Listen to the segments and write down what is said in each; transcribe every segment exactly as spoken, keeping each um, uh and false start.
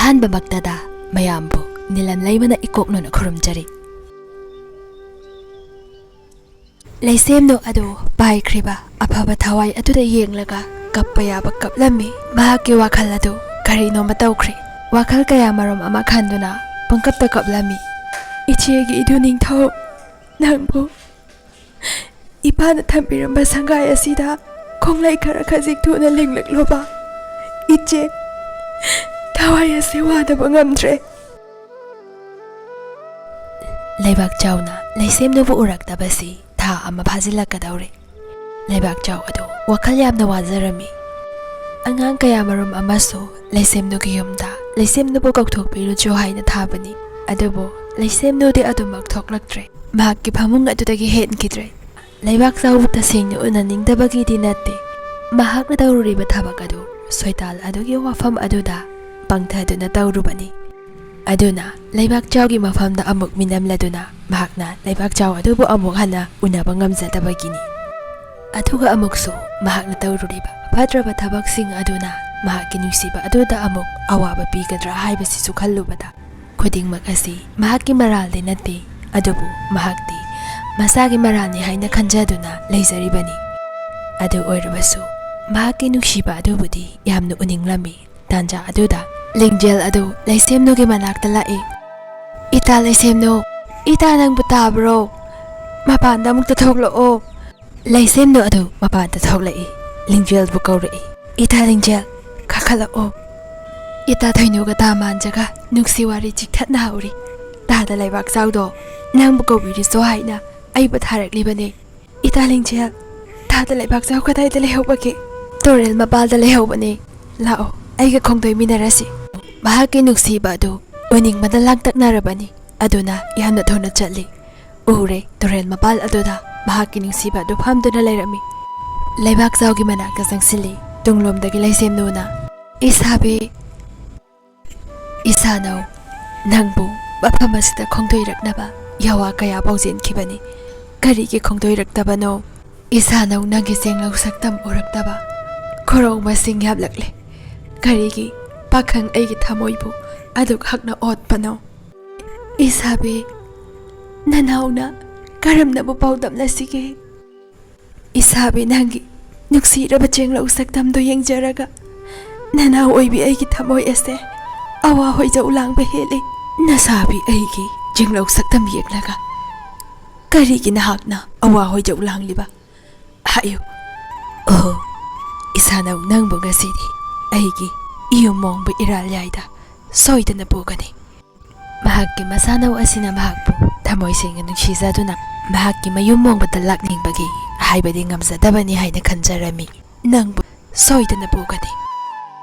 ꯑꯍꯥꯟꯕꯃꯛꯇꯗ ꯃꯌꯥꯝꯕꯨ ꯅꯤꯂꯝ ꯂꯩꯃꯅ ꯏꯀꯣꯛꯅꯅ ꯈꯨꯔꯨꯝꯖꯔꯤ꯫ ꯂꯩꯁꯦꯝꯅꯨ ꯑꯗꯨ ꯄꯥꯏꯈ꯭ꯔꯤꯕ ꯑꯐꯕ ꯊꯋꯥꯏ ꯑꯗꯨꯗ ꯌꯦꯡꯂꯒ ꯀꯞꯄ ꯌꯥꯕ ꯀꯞꯂꯝꯃꯤ꯫ ꯃꯍꯥꯛꯀꯤ ꯋꯥꯈꯜ ꯑꯗꯨ ꯀꯔꯤꯅꯣꯃ ꯇꯧꯈ꯭ꯔꯦ꯫ ꯋꯥꯈꯜ ꯀꯌꯥ ꯃꯔꯨꯝ ꯑꯃ ꯈꯟꯗꯨꯅ ꯄꯪꯀꯞꯇ ꯀꯞꯂꯝꯃꯤ꯫ "ꯏꯆꯦꯒꯤ ꯏꯗꯨ ꯅꯤꯡꯊꯧ, ꯅꯪꯕꯨ ꯏꯄꯥꯅ ꯊꯝꯕꯤꯔꯝꯕ ꯁꯪꯒꯥꯏ ꯑꯁꯤꯗ ꯈꯣꯡꯂꯩ ꯈꯔ ꯈꯖꯤꯛ ꯊꯨꯅ ꯂꯤꯡꯂꯛꯂꯣꯕ꯫ ꯏꯆꯦ, ꯊꯋꯥꯏ ꯑꯁꯤ ꯋꯥꯗꯕ ꯉꯝꯗ꯭ꯔꯦ"꯫ ꯂꯩꯕꯥꯛ ꯆꯥꯎꯅ ꯂꯩꯁꯦꯝꯅꯨꯕꯨ ꯎꯔꯛꯇꯕꯁꯤ ꯊꯥ ꯑꯃ ꯐꯥꯖꯤꯜꯂꯛꯀꯗꯧꯔꯦ꯫ ꯂꯩꯕꯥꯛ ꯆꯥꯎ ꯑꯗꯨ ꯋꯥꯈꯜ ꯌꯥꯝꯅ ꯋꯥꯖꯔꯝꯃꯤ꯫ ꯑꯉꯥꯡ ꯀꯌꯥ ꯃꯔꯨꯝ ꯑꯃꯁꯨ ꯂꯩꯁꯦꯝꯅꯨꯒꯤ ꯌꯨꯝꯗ ꯂꯩꯁꯦꯝꯅꯨꯕꯨ ꯀꯧꯊꯣꯛꯄꯤꯔꯨꯆꯣ ꯍꯥꯏꯅ ꯊꯥꯕꯅꯤ꯫ ꯑꯗꯨꯕꯨ ꯂꯩꯁꯦꯝꯅꯨꯗꯤ ꯑꯗꯨꯃꯛ ꯊꯣꯛꯂꯛꯇ꯭ꯔꯦ꯫ ꯃꯍꯥꯛꯀꯤ ꯐꯃꯨꯡ ꯑꯗꯨꯗꯒꯤ ꯍꯦꯟꯈꯤꯗ꯭ꯔꯦ꯫ ꯂꯩꯕꯥꯛ ꯆꯥꯎꯕꯨ ꯇꯁꯦꯡꯅ ꯎꯅꯅꯤꯡꯗꯕꯒꯤꯗꯤ ꯅꯠꯇꯦ, ꯃꯍꯥꯛꯅ ꯇꯧꯔꯨꯔꯤꯕ ꯊꯕꯛ ꯑꯗꯨ ꯁꯣꯏꯇꯥꯜ ꯑꯗꯨꯒꯤ ꯋꯥꯐꯝ ꯑꯗꯨꯗ ꯄꯪꯊꯗꯨꯅ ꯇꯧꯔꯨꯕꯅꯤ꯫ ꯑꯗꯨꯅ ꯂꯩꯕꯥꯛ ꯆꯥꯎꯒꯤ ꯃꯐꯝꯗ ꯑꯃꯨꯛ ꯃꯤꯅꯝꯂꯗꯨꯅ ꯃꯍꯥꯛꯅ ꯂꯩꯕꯥꯛ ꯆꯥꯎ ꯑꯗꯨꯕꯨ ꯑꯃꯨꯛ ꯍꯟꯅ ꯎꯅꯕ ꯉꯝꯖꯗꯕꯒꯤꯅꯤ꯫ ꯑꯗꯨꯒ ꯑꯃꯨꯛꯁꯨ ꯃꯍꯥꯛꯅ ꯇꯧꯔꯨꯔꯤꯕ ꯐꯠꯇ꯭ꯔꯕ ꯊꯕꯛꯁꯤꯡ ꯑꯗꯨꯅ ꯃꯍꯥꯛꯀꯤ ꯅꯨꯡꯁꯤꯕ ꯑꯗꯨꯗ ꯑꯃꯨꯛ ꯑꯋꯥꯕ ꯄꯤꯒꯗ꯭ꯔꯥ ꯍꯥꯏꯕꯁꯤꯁꯨ ꯈꯜꯂꯨꯕꯗ, ꯈꯨꯗꯤꯡꯃꯛ ꯑꯁꯤ ꯃꯍꯥꯛꯀꯤ ꯃꯔꯥꯜꯗꯤ ꯅꯠꯇꯦ, ꯑꯗꯨꯕꯨ ꯃꯍꯥꯛꯇꯤ ꯃꯁꯥꯒꯤ ꯃꯔꯥꯜꯅꯤ ꯍꯥꯏꯅ ꯈꯟꯖꯗꯨꯅ ꯂꯩꯖꯔꯤꯕꯅꯤ꯫ ꯑꯗꯨ ꯑꯣꯏꯔꯕꯁꯨ ꯃꯍꯥꯛꯀꯤ ꯅꯨꯡꯁꯤꯕ ꯑꯗꯨꯕꯨꯗꯤ ꯌꯥꯝꯅ ꯎꯅꯤꯡꯂꯝꯃꯤ꯫ ꯇꯥꯟꯖꯥ ꯑꯗꯨꯗ ꯂꯤꯡꯖꯦꯜ ꯑꯗꯨ ꯂꯩꯁꯦꯝꯅꯨꯒꯤ ꯃꯅꯥꯛꯇ ꯂꯥꯛꯏ꯫ "ꯏꯇꯥ ꯂꯩꯁꯦꯝꯅꯨ, ꯏꯇꯥ ꯅꯪꯕꯨ ꯇꯥꯕ꯭ꯔꯣ? ꯃꯄꯥꯟꯗ ꯑꯃꯨꯛꯇ ꯊꯣꯛꯂꯛꯑꯣ"꯫ ꯂꯩꯁꯦꯝꯅꯨ ꯑꯗꯨ ꯃꯄꯥꯟꯗ ꯊꯣꯛꯂꯛꯏ꯫ ꯂꯤꯡꯖꯦꯜꯕꯨ ꯀꯧꯔꯛꯏ꯫ "ꯏꯇꯥ ꯂꯤꯡꯖꯦꯜ, ꯀꯥꯈꯠꯂꯛꯑꯣ꯫ ꯏꯇꯥ ꯊꯣꯏꯅꯨꯒ ꯇꯥ ꯃꯥꯟꯖꯒ ꯅꯨꯡꯁꯤ ꯋꯥꯔꯤ ꯆꯤꯛꯊꯠꯅꯍꯧꯔꯤ꯫ ꯇꯥꯗ ꯂꯩꯕꯥꯛ ꯆꯥꯎꯗꯣ ꯅꯪꯕꯨ ꯀꯧꯕꯤꯔꯤꯁꯣ ꯍꯥꯏꯅ ꯑꯩꯕꯨ ꯊꯥꯔꯛꯂꯤꯕꯅꯦ꯫ ꯏꯇꯥ ꯂꯤꯡꯖꯦꯜ, ꯇꯥꯗ ꯂꯩꯕꯥꯛ ꯆꯥꯎ ꯀꯗꯥꯏꯗ ꯂꯩꯍꯧꯕꯒꯦ?" "ꯇꯨꯔꯦꯜ ꯃꯄꯥꯜꯗ ꯂꯩꯍꯧꯕꯅꯦ꯫ ꯂꯥꯛꯑꯣ, ꯑꯩꯒ ꯈꯣꯡꯗꯣꯏꯃꯤꯟꯅꯔꯁꯤ"꯫ ꯃꯍꯥꯛꯀꯤ ꯅꯨꯡꯁꯤꯕ ꯑꯗꯨ ꯎꯅꯤꯡꯕꯅ ꯂꯥꯡꯇꯛꯅꯔꯕꯅꯤ꯫ ꯑꯗꯨꯅ ꯌꯥꯝꯅ ꯊꯨꯅ ꯆꯠꯂꯤ꯫ ꯎꯔꯦ, ꯇꯨꯔꯦꯜ ꯃꯄꯥꯜ ꯑꯗꯨꯗ ꯃꯍꯥꯛꯀꯤ ꯅꯨꯡꯁꯤꯕ ꯑꯗꯨ ꯐꯝꯗꯨꯅ ꯂꯩꯔꯝꯃꯤ꯫ ꯂꯩꯕꯥꯛ ꯆꯥꯎꯒꯤ ꯃꯅꯥꯛꯇ ꯆꯪꯁꯤꯜꯂꯤ꯫ ꯇꯨꯡꯂꯣꯝꯗꯒꯤ ꯂꯩꯁꯦꯝꯅꯨꯅ, "ꯏꯁꯥꯕꯤ, ꯏꯁꯥꯅꯧ, ꯅꯪꯕꯨ ꯃꯐꯝ ꯑꯁꯤꯗ ꯈꯣꯡꯗꯣꯏꯔꯛꯅꯕ ꯌꯥꯋꯥ ꯀꯌꯥ ꯄꯥꯎꯖꯦꯟꯈꯤꯕꯅꯤ꯫ ꯀꯔꯤꯒꯤ ꯈꯣꯡꯗꯣꯏꯔꯛꯇꯕꯅꯣ? ꯏꯁꯥꯅꯧ, ꯅꯪꯒꯤ ꯆꯦꯡꯂꯧ ꯁꯛꯇꯝ ꯎꯔꯛꯇꯕ ꯈꯨꯔꯧ ꯃꯁꯤꯡ ꯌꯥꯝꯂꯛꯂꯦ꯫ ꯀꯔꯤꯒꯤ ꯄꯥꯈꯪ ꯑꯩꯒꯤ ꯊꯃꯣꯏꯕꯨ ꯑꯗꯨꯛ ꯍꯛꯅ ꯑꯣꯠꯄꯅꯣ? ꯏꯁꯥꯕꯤ, ꯅꯅꯥꯎꯅ ꯀꯔꯝꯅꯕꯨ ꯄꯥꯎꯗꯝꯂꯁꯤꯒꯦ? ꯏꯁꯥꯕꯤ, ꯅꯪꯒꯤ ꯅꯨꯡꯁꯤꯔꯕ ꯆꯦꯡꯂꯧ ꯁꯛꯇꯝꯗꯣ ꯌꯦꯡꯖꯔꯒ ꯅꯅꯥꯎ ꯑꯣꯏꯕꯤ ꯑꯩꯒꯤ ꯊꯃꯣꯏ ꯑꯁꯦ ꯑꯋꯥ ꯍꯣꯏꯖꯧ ꯂꯥꯡꯕ ꯍꯦꯜꯂꯤ꯫ ꯅꯁꯥꯕꯤ ꯑꯩꯒꯤ ꯆꯦꯡꯂꯧ ꯁꯛꯇꯝ ꯌꯦꯡꯂꯒ ꯀꯔꯤꯒꯤ ꯅꯍꯥꯛꯅ ꯑꯋꯥ ꯍꯣꯏꯖꯧ ꯂꯥꯡꯂꯤꯕ? ꯍꯥꯏꯌꯨ꯫ ꯑꯣ, ꯏꯁꯥꯅꯧ, ꯅꯪꯕꯨ ꯉꯁꯤꯗꯤ ꯑꯩꯒꯤ ꯏꯌꯨꯝ ꯃꯣꯡꯕ ꯏꯔꯥꯜ ꯌꯥꯏꯗ ꯁꯣꯏꯗꯅ ꯄꯨꯒꯅꯤ꯫ ꯃꯍꯥꯛꯀꯤ ꯃꯁꯥꯅꯧ ꯑꯁꯤꯅ ꯃꯍꯥꯛꯄꯨ ꯊꯃꯣꯏ ꯁꯦꯡꯅ ꯅꯨꯡꯁꯤꯖꯗꯨꯅ ꯃꯍꯥꯛꯀꯤ ꯃꯌꯨꯝ ꯃꯣꯡꯕꯗ ꯂꯥꯛꯅꯤꯡꯕꯒꯤ ꯍꯥꯏꯕꯗꯤ ꯉꯝꯖꯗꯕꯅꯤ ꯍꯥꯏꯅ ꯈꯟꯖꯔꯝꯃꯤ꯫ ꯅꯪꯕꯨ ꯁꯣꯏꯗꯅ ꯄꯨꯒꯅꯤ꯫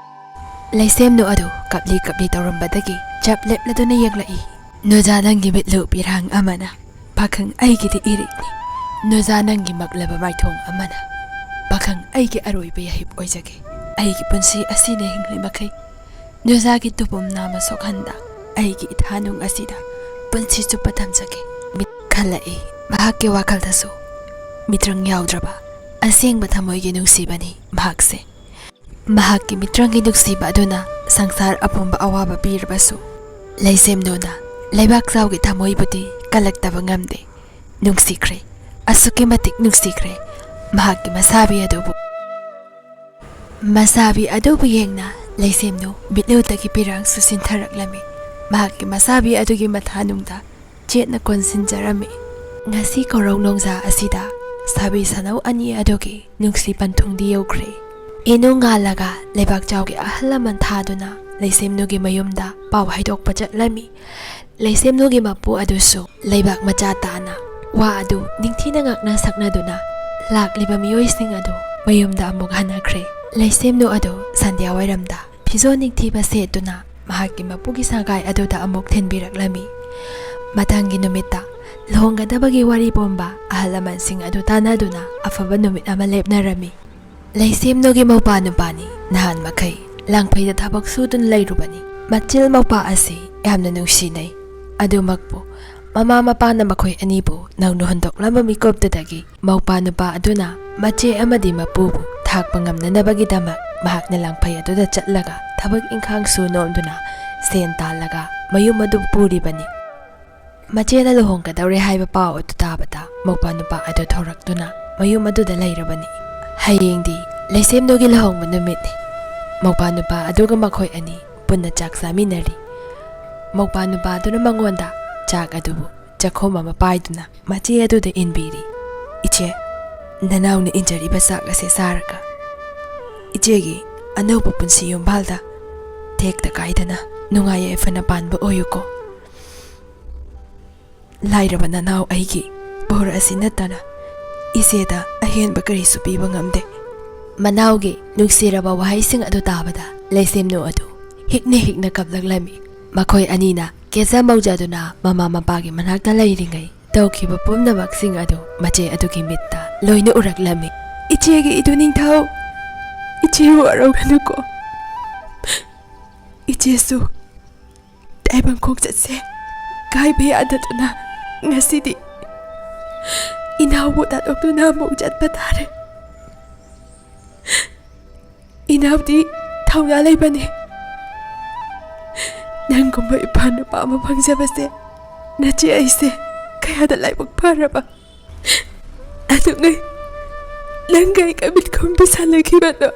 ꯂꯩꯁꯦꯝꯅꯨ ꯑꯗꯨ ꯀꯞꯂꯤ ꯀꯞꯂꯤ ꯇꯧꯔꯝꯕꯗꯒꯤ ꯆꯞ ꯂꯦꯞꯂꯗꯨꯅ ꯌꯦꯡꯂꯛꯏ꯫ ꯅꯣꯖꯥ, ꯅꯪꯒꯤ ꯃꯤꯠꯂꯨ ꯄꯤꯔꯥꯡ ꯑꯃꯅ ꯄꯥꯈꯪ ꯑꯩꯒꯤꯗꯤ ꯏꯔꯤꯛꯅꯤ꯫ ꯅꯣꯖꯥ, ꯅꯪꯒꯤ ꯃꯛꯂꯕ ꯃꯥꯏꯊꯣꯡ ꯑꯃꯅ ꯄꯥꯈꯪ ꯑꯩꯒꯤ ꯑꯔꯣꯏꯕ ꯌꯥꯍꯤꯞ ꯑꯣꯏꯖꯒꯦ꯫ ꯑꯩꯒꯤ ꯄꯨꯟꯁꯤ ꯑꯁꯤꯅ ꯍꯤꯡꯂꯤ ꯃꯈꯩ ꯅꯣꯖꯥꯒꯤ ꯇꯨꯄꯨꯝ ꯅꯥꯝꯃ ꯁꯣꯛꯍꯟꯗ ꯑꯩꯒꯤ ꯏꯊꯥꯅꯨꯡ ꯑꯁꯤꯗ ꯄꯨꯟꯁꯤ ꯆꯨꯞꯄ ꯊꯝꯖꯒꯦ꯫ ꯃꯤꯠ ꯈꯜꯂꯛꯏ꯫ ꯃꯍꯥꯛꯀꯤ ꯋꯥꯈꯜꯗꯁꯨ ꯃꯤꯇ꯭ꯔꯪ ꯌꯥꯎꯗ꯭ꯔꯕ ꯑꯁꯦꯡꯕ ꯊꯃꯣꯏꯒꯤ ꯅꯨꯡꯁꯤꯕꯅꯤ ꯃꯍꯥꯛꯁꯦ꯫ ꯃꯍꯥꯛꯀꯤ ꯃꯤꯇ꯭ꯔꯪꯒꯤ ꯅꯨꯡꯁꯤꯕ ꯑꯗꯨꯅ ꯁꯪꯁꯥꯔ ꯑꯄꯨꯝꯕ ꯑꯋꯥꯕ ꯄꯤꯔꯕꯁꯨ, ꯂꯩꯁꯦꯝꯅꯨꯅ ꯂꯩꯕꯥꯛ ꯆꯥꯎꯒꯤ ꯊꯃꯣꯏꯕꯨꯗꯤ ꯀꯜꯂꯛꯇꯕ ꯉꯝꯗꯦ꯫ ꯅꯨꯡꯁꯤꯈ꯭ꯔꯦ, ꯑꯁꯨꯛꯀꯤ ꯃꯇꯤꯛ ꯅꯨꯡꯁꯤꯈ꯭ꯔꯦ ꯃꯍꯥꯛꯀꯤ ꯃꯁꯥꯕꯤ ꯑꯗꯨꯕꯨ꯫ ꯃꯁꯥꯕꯤ ꯑꯗꯨꯕꯨ ꯌꯦꯡꯅ ꯂꯩꯁꯦꯝꯅꯨ ꯃꯤꯠꯂꯨꯗꯒꯤ ꯄꯤꯔꯥꯡꯁꯨ ꯁꯤꯟꯊꯔꯛꯂꯝꯃꯤ꯫ ꯃꯍꯥꯛꯀꯤ ꯃꯁꯥꯕꯤ ꯑꯗꯨꯒꯤ ꯃꯊꯥꯅꯨꯡꯗ ꯆꯦꯠꯅ ꯀꯣꯟꯁꯤꯟꯖꯔꯝꯃꯤ꯫ ꯉꯁꯤ ꯀꯧꯔꯧ ꯅꯣꯡꯖꯥ ꯑꯁꯤꯗ ꯁꯥꯕꯤ ꯁꯥꯅꯧ ꯑꯅꯤ ꯑꯗꯨꯒꯤ ꯅꯨꯡꯁꯤ ꯄꯟꯊꯨꯡꯗꯤ ꯌꯧꯈ꯭ꯔꯦ꯫ ꯏꯅꯨ ꯉꯥꯜꯂꯒ ꯂꯩꯕꯥꯛ ꯆꯥꯎꯒꯤ ꯑꯍꯜ ꯂꯃꯟ ꯊꯥꯗꯨꯅ ꯂꯩꯁꯦꯝꯅꯨꯒꯤ ꯃꯌꯨꯝꯗ ꯄꯥꯎ ꯍꯥꯏꯗꯣꯛꯄ ꯆꯠꯂꯝꯃꯤ꯫ ꯂꯩꯁꯦꯝꯅꯨꯒꯤ ꯃꯄꯨ ꯑꯗꯨꯁꯨ ꯂꯩꯕꯥꯛ ꯃꯆꯥ ꯇꯥꯅ ꯋꯥ ꯑꯗꯨ ꯅꯤꯡꯊꯤꯅ ꯉꯥꯛꯅ ꯁꯛꯅꯗꯨꯅ ꯂꯥꯛꯂꯤꯕ ꯃꯤꯑꯣꯏꯁꯤꯡ ꯑꯗꯨ ꯃꯌꯨꯝꯗ ꯑꯃꯨꯛ ꯍꯟꯅꯈ꯭ꯔꯦ꯫ ꯂꯩꯁꯦꯝꯅꯨ ꯑꯗꯨ ꯁꯟꯙ꯭ꯌꯥ ꯋꯥꯏꯔꯝꯗ ꯐꯤꯖꯣꯜ ꯅꯤꯡꯊꯤꯕ ꯁꯦꯠꯇꯨꯅ ꯃꯍꯥꯛꯀꯤ ꯃꯄꯨꯒꯤ ꯁꯪꯒꯥꯏ ꯑꯗꯨꯗ ꯑꯃꯨꯛ ꯊꯤꯟꯕꯤꯔꯛꯂꯝꯃꯤ꯫ ꯃꯊꯪꯒꯤ ꯅꯨꯃꯤꯠꯇ ꯂꯨꯍꯣꯡꯒꯗꯕꯒꯤ ꯋꯥꯔꯤ ꯄꯨꯝꯕ ꯑꯍꯜ ꯂꯃꯟꯁꯤꯡ ꯑꯗꯨ ꯇꯥꯟꯅꯗꯨꯅ ꯑꯐꯕ ꯅꯨꯃꯤꯠ ꯑꯃ ꯂꯦꯞꯅꯔꯝꯃꯤ꯫ ꯂꯩꯁꯦꯝꯅꯨꯒꯤ ꯃꯧꯄꯥ ꯅꯨꯄꯥꯅꯤ ꯅꯍꯥꯟ ꯃꯈꯩ ꯂꯥꯡꯐꯩꯗ ꯊꯕꯛ ꯁꯨꯗꯨꯅ ꯂꯩꯔꯨꯕꯅꯤ꯫ ꯃꯆꯤꯜ ꯃꯧꯄꯥ ꯑꯁꯤ ꯌꯥꯝꯅ ꯅꯨꯡꯁꯤꯅꯩ꯫ ꯑꯗꯨꯃꯛꯄꯨ ꯃꯃꯥ ꯃꯄꯥꯅ ꯃꯈꯣꯏ ꯑꯅꯤꯕꯨ ꯅꯧꯅ ꯍꯨꯟꯗꯣꯛꯂꯝꯕ ꯃꯤꯀꯨꯞꯇꯨꯗꯒꯤ ꯃꯧꯄꯥ ꯅꯨꯄꯥ ꯑꯗꯨꯅ ꯃꯆꯦ ꯑꯃꯗꯤ ꯃꯄꯨꯕꯨ ꯊꯥꯛꯄ ꯉꯝꯅꯅꯕꯒꯤꯗꯃꯛ ꯃꯍꯥꯛꯅ ꯂꯪꯐꯩ ꯑꯗꯨꯗ ꯆꯠꯂꯒ ꯊꯕꯛ ꯏꯪꯈꯥꯡ ꯁꯨ ꯅꯣꯝꯗꯨꯅ ꯁꯦꯟ ꯇꯥꯜꯂꯒ ꯃꯌꯨꯝ ꯑꯗꯨ ꯄꯨꯔꯤꯕꯅꯤ꯫ ꯃꯆꯦꯅ ꯂꯨꯍꯣꯡꯒꯗꯧꯔꯦ ꯍꯥꯏꯕ ꯄꯥꯎ ꯑꯗꯨ ꯇꯥꯕꯗ ꯃꯧꯄ꯭ꯋꯥ ꯅꯨꯄꯥ ꯑꯗꯨ ꯊꯧꯔꯛꯇꯨꯅ ꯃꯌꯨꯝ ꯑꯗꯨꯗ ꯂꯩꯔꯕꯅꯤ꯫ ꯍꯌꯦꯡꯗꯤ ꯂꯩꯁꯦꯝꯅꯨꯒꯤ ꯂꯨꯍꯣꯡꯕ ꯅꯨꯃꯤꯠꯅꯤ꯫ ꯃꯧꯄ꯭ꯋꯥ ꯅꯨꯄꯥ ꯑꯗꯨꯒ ꯃꯈꯣꯏ ꯑꯅꯤ ꯄꯨꯟꯅ ꯆꯥꯛ ꯆꯥꯃꯤꯟꯅꯔꯤ꯫ ꯃꯧꯄ꯭ꯋꯥ ꯅꯨꯄꯥ ꯑꯗꯨꯅ ꯃꯉꯣꯟꯗ ꯆꯥꯛ ꯑꯗꯨꯕꯨ ꯆꯥꯛꯈꯨꯝ ꯑꯃ ꯄꯥꯏꯗꯨꯅ ꯃꯆꯦ ꯑꯗꯨꯗ ꯏꯟꯕꯤꯔꯤ꯫ "ꯏꯆꯦ, ꯅꯅꯥꯎꯅ ꯏꯟꯖꯔꯤꯕ ꯆꯥꯛ ꯑꯁꯦ ꯆꯥꯔꯒ ꯏꯆꯦꯒꯤ ꯑꯅꯧꯕ ꯄꯨꯟꯁꯤ ꯌꯨꯝꯕꯥꯜꯗ ꯇꯦꯛꯇ ꯀꯥꯏꯗꯅ ꯅꯨꯡꯉꯥꯏ ꯌꯥꯏꯐꯅ ꯄꯥꯟꯕ ꯑꯣꯏꯌꯨꯀꯣ꯫ ꯂꯥꯏꯔꯕ ꯅꯅꯥꯎ ꯑꯩꯒꯤ ꯕꯣꯔ ꯑꯁꯤ ꯅꯠꯇꯅ ꯏꯆꯦꯗ ꯑꯍꯦꯟꯕ ꯀꯔꯤꯁꯨ ꯄꯤꯕ ꯉꯝꯗꯦ"꯫ ꯃꯅꯥꯎꯒꯤ ꯅꯨꯡꯁꯤꯔꯕ ꯋꯥꯍꯩꯁꯤꯡ ꯑꯗꯨ ꯇꯥꯕꯗ ꯂꯩꯁꯦꯝꯅꯨ ꯑꯗꯨ ꯍꯤꯛꯅ ꯍꯤꯛꯅ ꯀꯞꯂꯛꯂꯝꯃꯤ꯫ ꯃꯈꯣꯏ ꯑꯅꯤꯅ ꯀꯦꯖ ꯃꯧꯖꯗꯨꯅ ꯃꯃꯥ ꯃꯄꯥꯒꯤ ꯃꯅꯥꯛꯇ ꯂꯩꯔꯤꯉꯩ ꯇꯧꯈꯤꯕ ꯄꯨꯝꯅꯃꯛꯁꯤꯡ ꯑꯗꯨ ꯃꯆꯦ ꯑꯗꯨꯒꯤ ꯃꯤꯠꯇ ꯂꯣꯏꯅ ꯎꯔꯛꯂꯝꯃꯤ꯫ "ꯏꯆꯦꯒꯤ ꯏꯇꯨ ꯅꯤꯡꯊꯧ, ꯏꯆꯦ ꯋꯥꯔꯧꯒꯅꯨꯀꯣ꯫ ꯏꯆꯦꯁꯨ ꯇꯥꯏꯕꯪ ꯈꯣꯡꯆꯠꯁꯦ ꯀꯥꯏꯕ ꯌꯥꯗꯗꯨꯅ ꯉꯁꯤꯗꯤ ꯏꯅꯥꯎꯕꯨ ꯊꯥꯗꯣꯛꯇꯨꯅ ꯑꯃꯨꯛ ꯆꯠꯄ ꯇꯥꯔꯦ꯫ ꯏꯅꯥꯎꯗꯤ ꯊꯧꯅꯥ ꯂꯩꯕꯅꯤ꯫ ꯅꯪꯒꯨꯝꯕ ꯏꯄꯥ ꯅꯨꯄꯥ ꯑꯃ ꯐꯪꯖꯕꯁꯦ ꯅꯆꯦ ꯑꯩꯁꯦ ꯀꯌꯥꯗ ꯂꯥꯏꯕꯛ ꯐꯔꯕ꯫ ꯑꯗꯨꯉꯩ ꯅꯪꯒ ꯑꯩꯒ ꯃꯤꯠꯈꯨꯝꯕꯤ ꯁꯥꯟꯅꯈꯤꯕꯗꯣ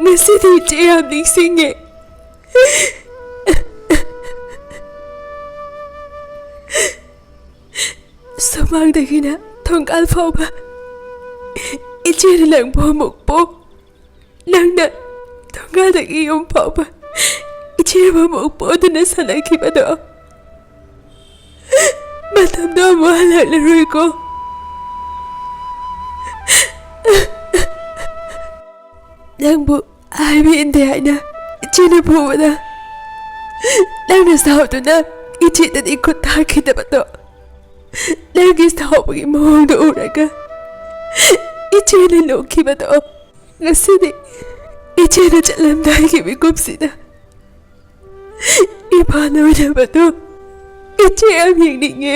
ꯉꯁꯤꯗꯤ ꯏꯆꯦ ꯌꯥꯝ ꯅꯤꯡꯁꯤꯡꯉꯦ"꯫ ꯁꯨꯃꯥꯡꯗꯒꯤꯅ ꯊꯣꯡꯒꯥꯜ ꯐꯥꯎꯕ ꯏꯆꯦꯅ ꯅꯪꯕꯨ ꯑꯃꯨꯛ ꯄꯣ, ꯅꯪꯅ ꯊꯣꯡꯒꯥꯜꯗꯒꯤ ꯌꯨꯝ ꯐꯥꯎꯕ ꯏꯆꯦꯕꯨ ꯑꯃꯨꯛ ꯄꯣꯗꯨꯅ ꯁꯥꯟꯅꯈꯤꯕꯗꯣ, ꯃꯇꯝꯗꯣ ꯑꯃꯨꯛ ꯍꯜꯂꯛꯂꯔꯣꯏꯀꯣ꯫ ꯅꯪꯕꯨ ꯍꯥꯏꯕ ꯏꯟꯗꯦ ꯍꯥꯏꯅ ꯏꯆꯦꯅ ꯐꯨꯕꯗ ꯅꯪꯅ ꯁꯥꯎꯗꯨꯅ ꯏꯆꯦꯗꯗꯤ ꯈꯨꯠ ꯊꯥꯈꯤꯗꯕꯗꯣ, ꯅꯪꯒꯤ ꯁꯥꯎꯕꯒꯤ ꯃꯑꯣꯡꯗꯣ ꯎꯔꯒ ꯏꯆꯦꯅ ꯅꯣꯛꯈꯤꯕꯗꯣ, ꯉꯁꯤꯗꯤ ꯏꯆꯦꯅ ꯆꯠꯂꯝꯗꯥꯏꯒꯤ ꯃꯤꯀꯨꯞꯁꯤꯗ ꯏꯄꯥꯅ ꯎꯅꯕꯗꯣ ꯏꯆꯦ ꯌꯥꯝ ꯌꯦꯡꯅꯤꯡꯉꯦ꯫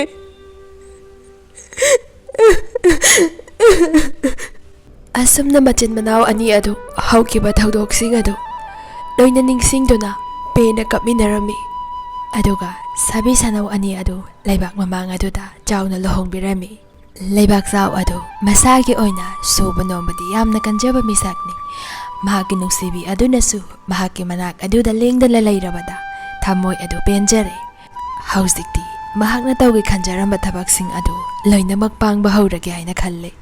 ꯑꯁꯨꯝꯅ ꯃꯆꯤꯟ ꯃꯅꯥꯎ ꯑꯅꯤ ꯑꯗꯨ ꯍꯧꯈꯤꯕ ꯊꯧꯗꯣꯛꯁꯤꯡ ꯑꯗꯨ ꯂꯣꯏꯅ ꯅꯤꯡꯁꯤꯡꯗꯨꯅ ꯄꯦꯟꯅ ꯀꯞꯃꯤꯟꯅꯔꯝꯃꯤ꯫ ꯑꯗꯨꯒ ꯁꯥꯕꯤ ꯁꯥꯅꯧ ꯑꯅꯤ ꯑꯗꯨ ꯂꯩꯕꯥꯛ ꯃꯃꯥꯡ ꯑꯗꯨꯗ ꯆꯥꯎꯅ ꯂꯨꯍꯣꯡꯕꯤꯔꯝꯃꯤ꯫ ꯂꯩꯕꯥꯛ ꯆꯥꯎ ꯑꯗꯨ ꯃꯁꯥꯒꯤ ꯑꯣꯏꯅ ꯁꯨꯕ ꯅꯣꯝꯕꯗꯤ ꯌꯥꯝꯅ ꯀꯟꯖꯕ ꯃꯤꯁꯛꯅꯤ꯫ ꯃꯍꯥꯛꯀꯤ ꯅꯨꯡꯁꯤꯕꯤ ꯑꯗꯨꯅꯁꯨ ꯃꯍꯥꯛꯀꯤ ꯃꯅꯥꯛ ꯑꯗꯨꯗ ꯂꯦꯡꯗꯅ ꯂꯩꯔꯕꯗ ꯊꯃꯣꯏ ꯑꯗꯨ ꯄꯦꯟꯖꯔꯦ꯫ ꯍꯧꯖꯤꯛꯇꯤ ꯃꯍꯥꯛꯅ ꯇꯧꯒꯦ ꯈꯟꯖꯔꯝꯕ ꯊꯕꯛꯁꯤꯡ ꯑꯗꯨ ꯂꯣꯏꯅꯃꯛ ꯄꯥꯡꯕ ꯍꯧꯔꯒꯦ ꯍꯥꯏꯅ ꯈꯜꯂꯦ꯫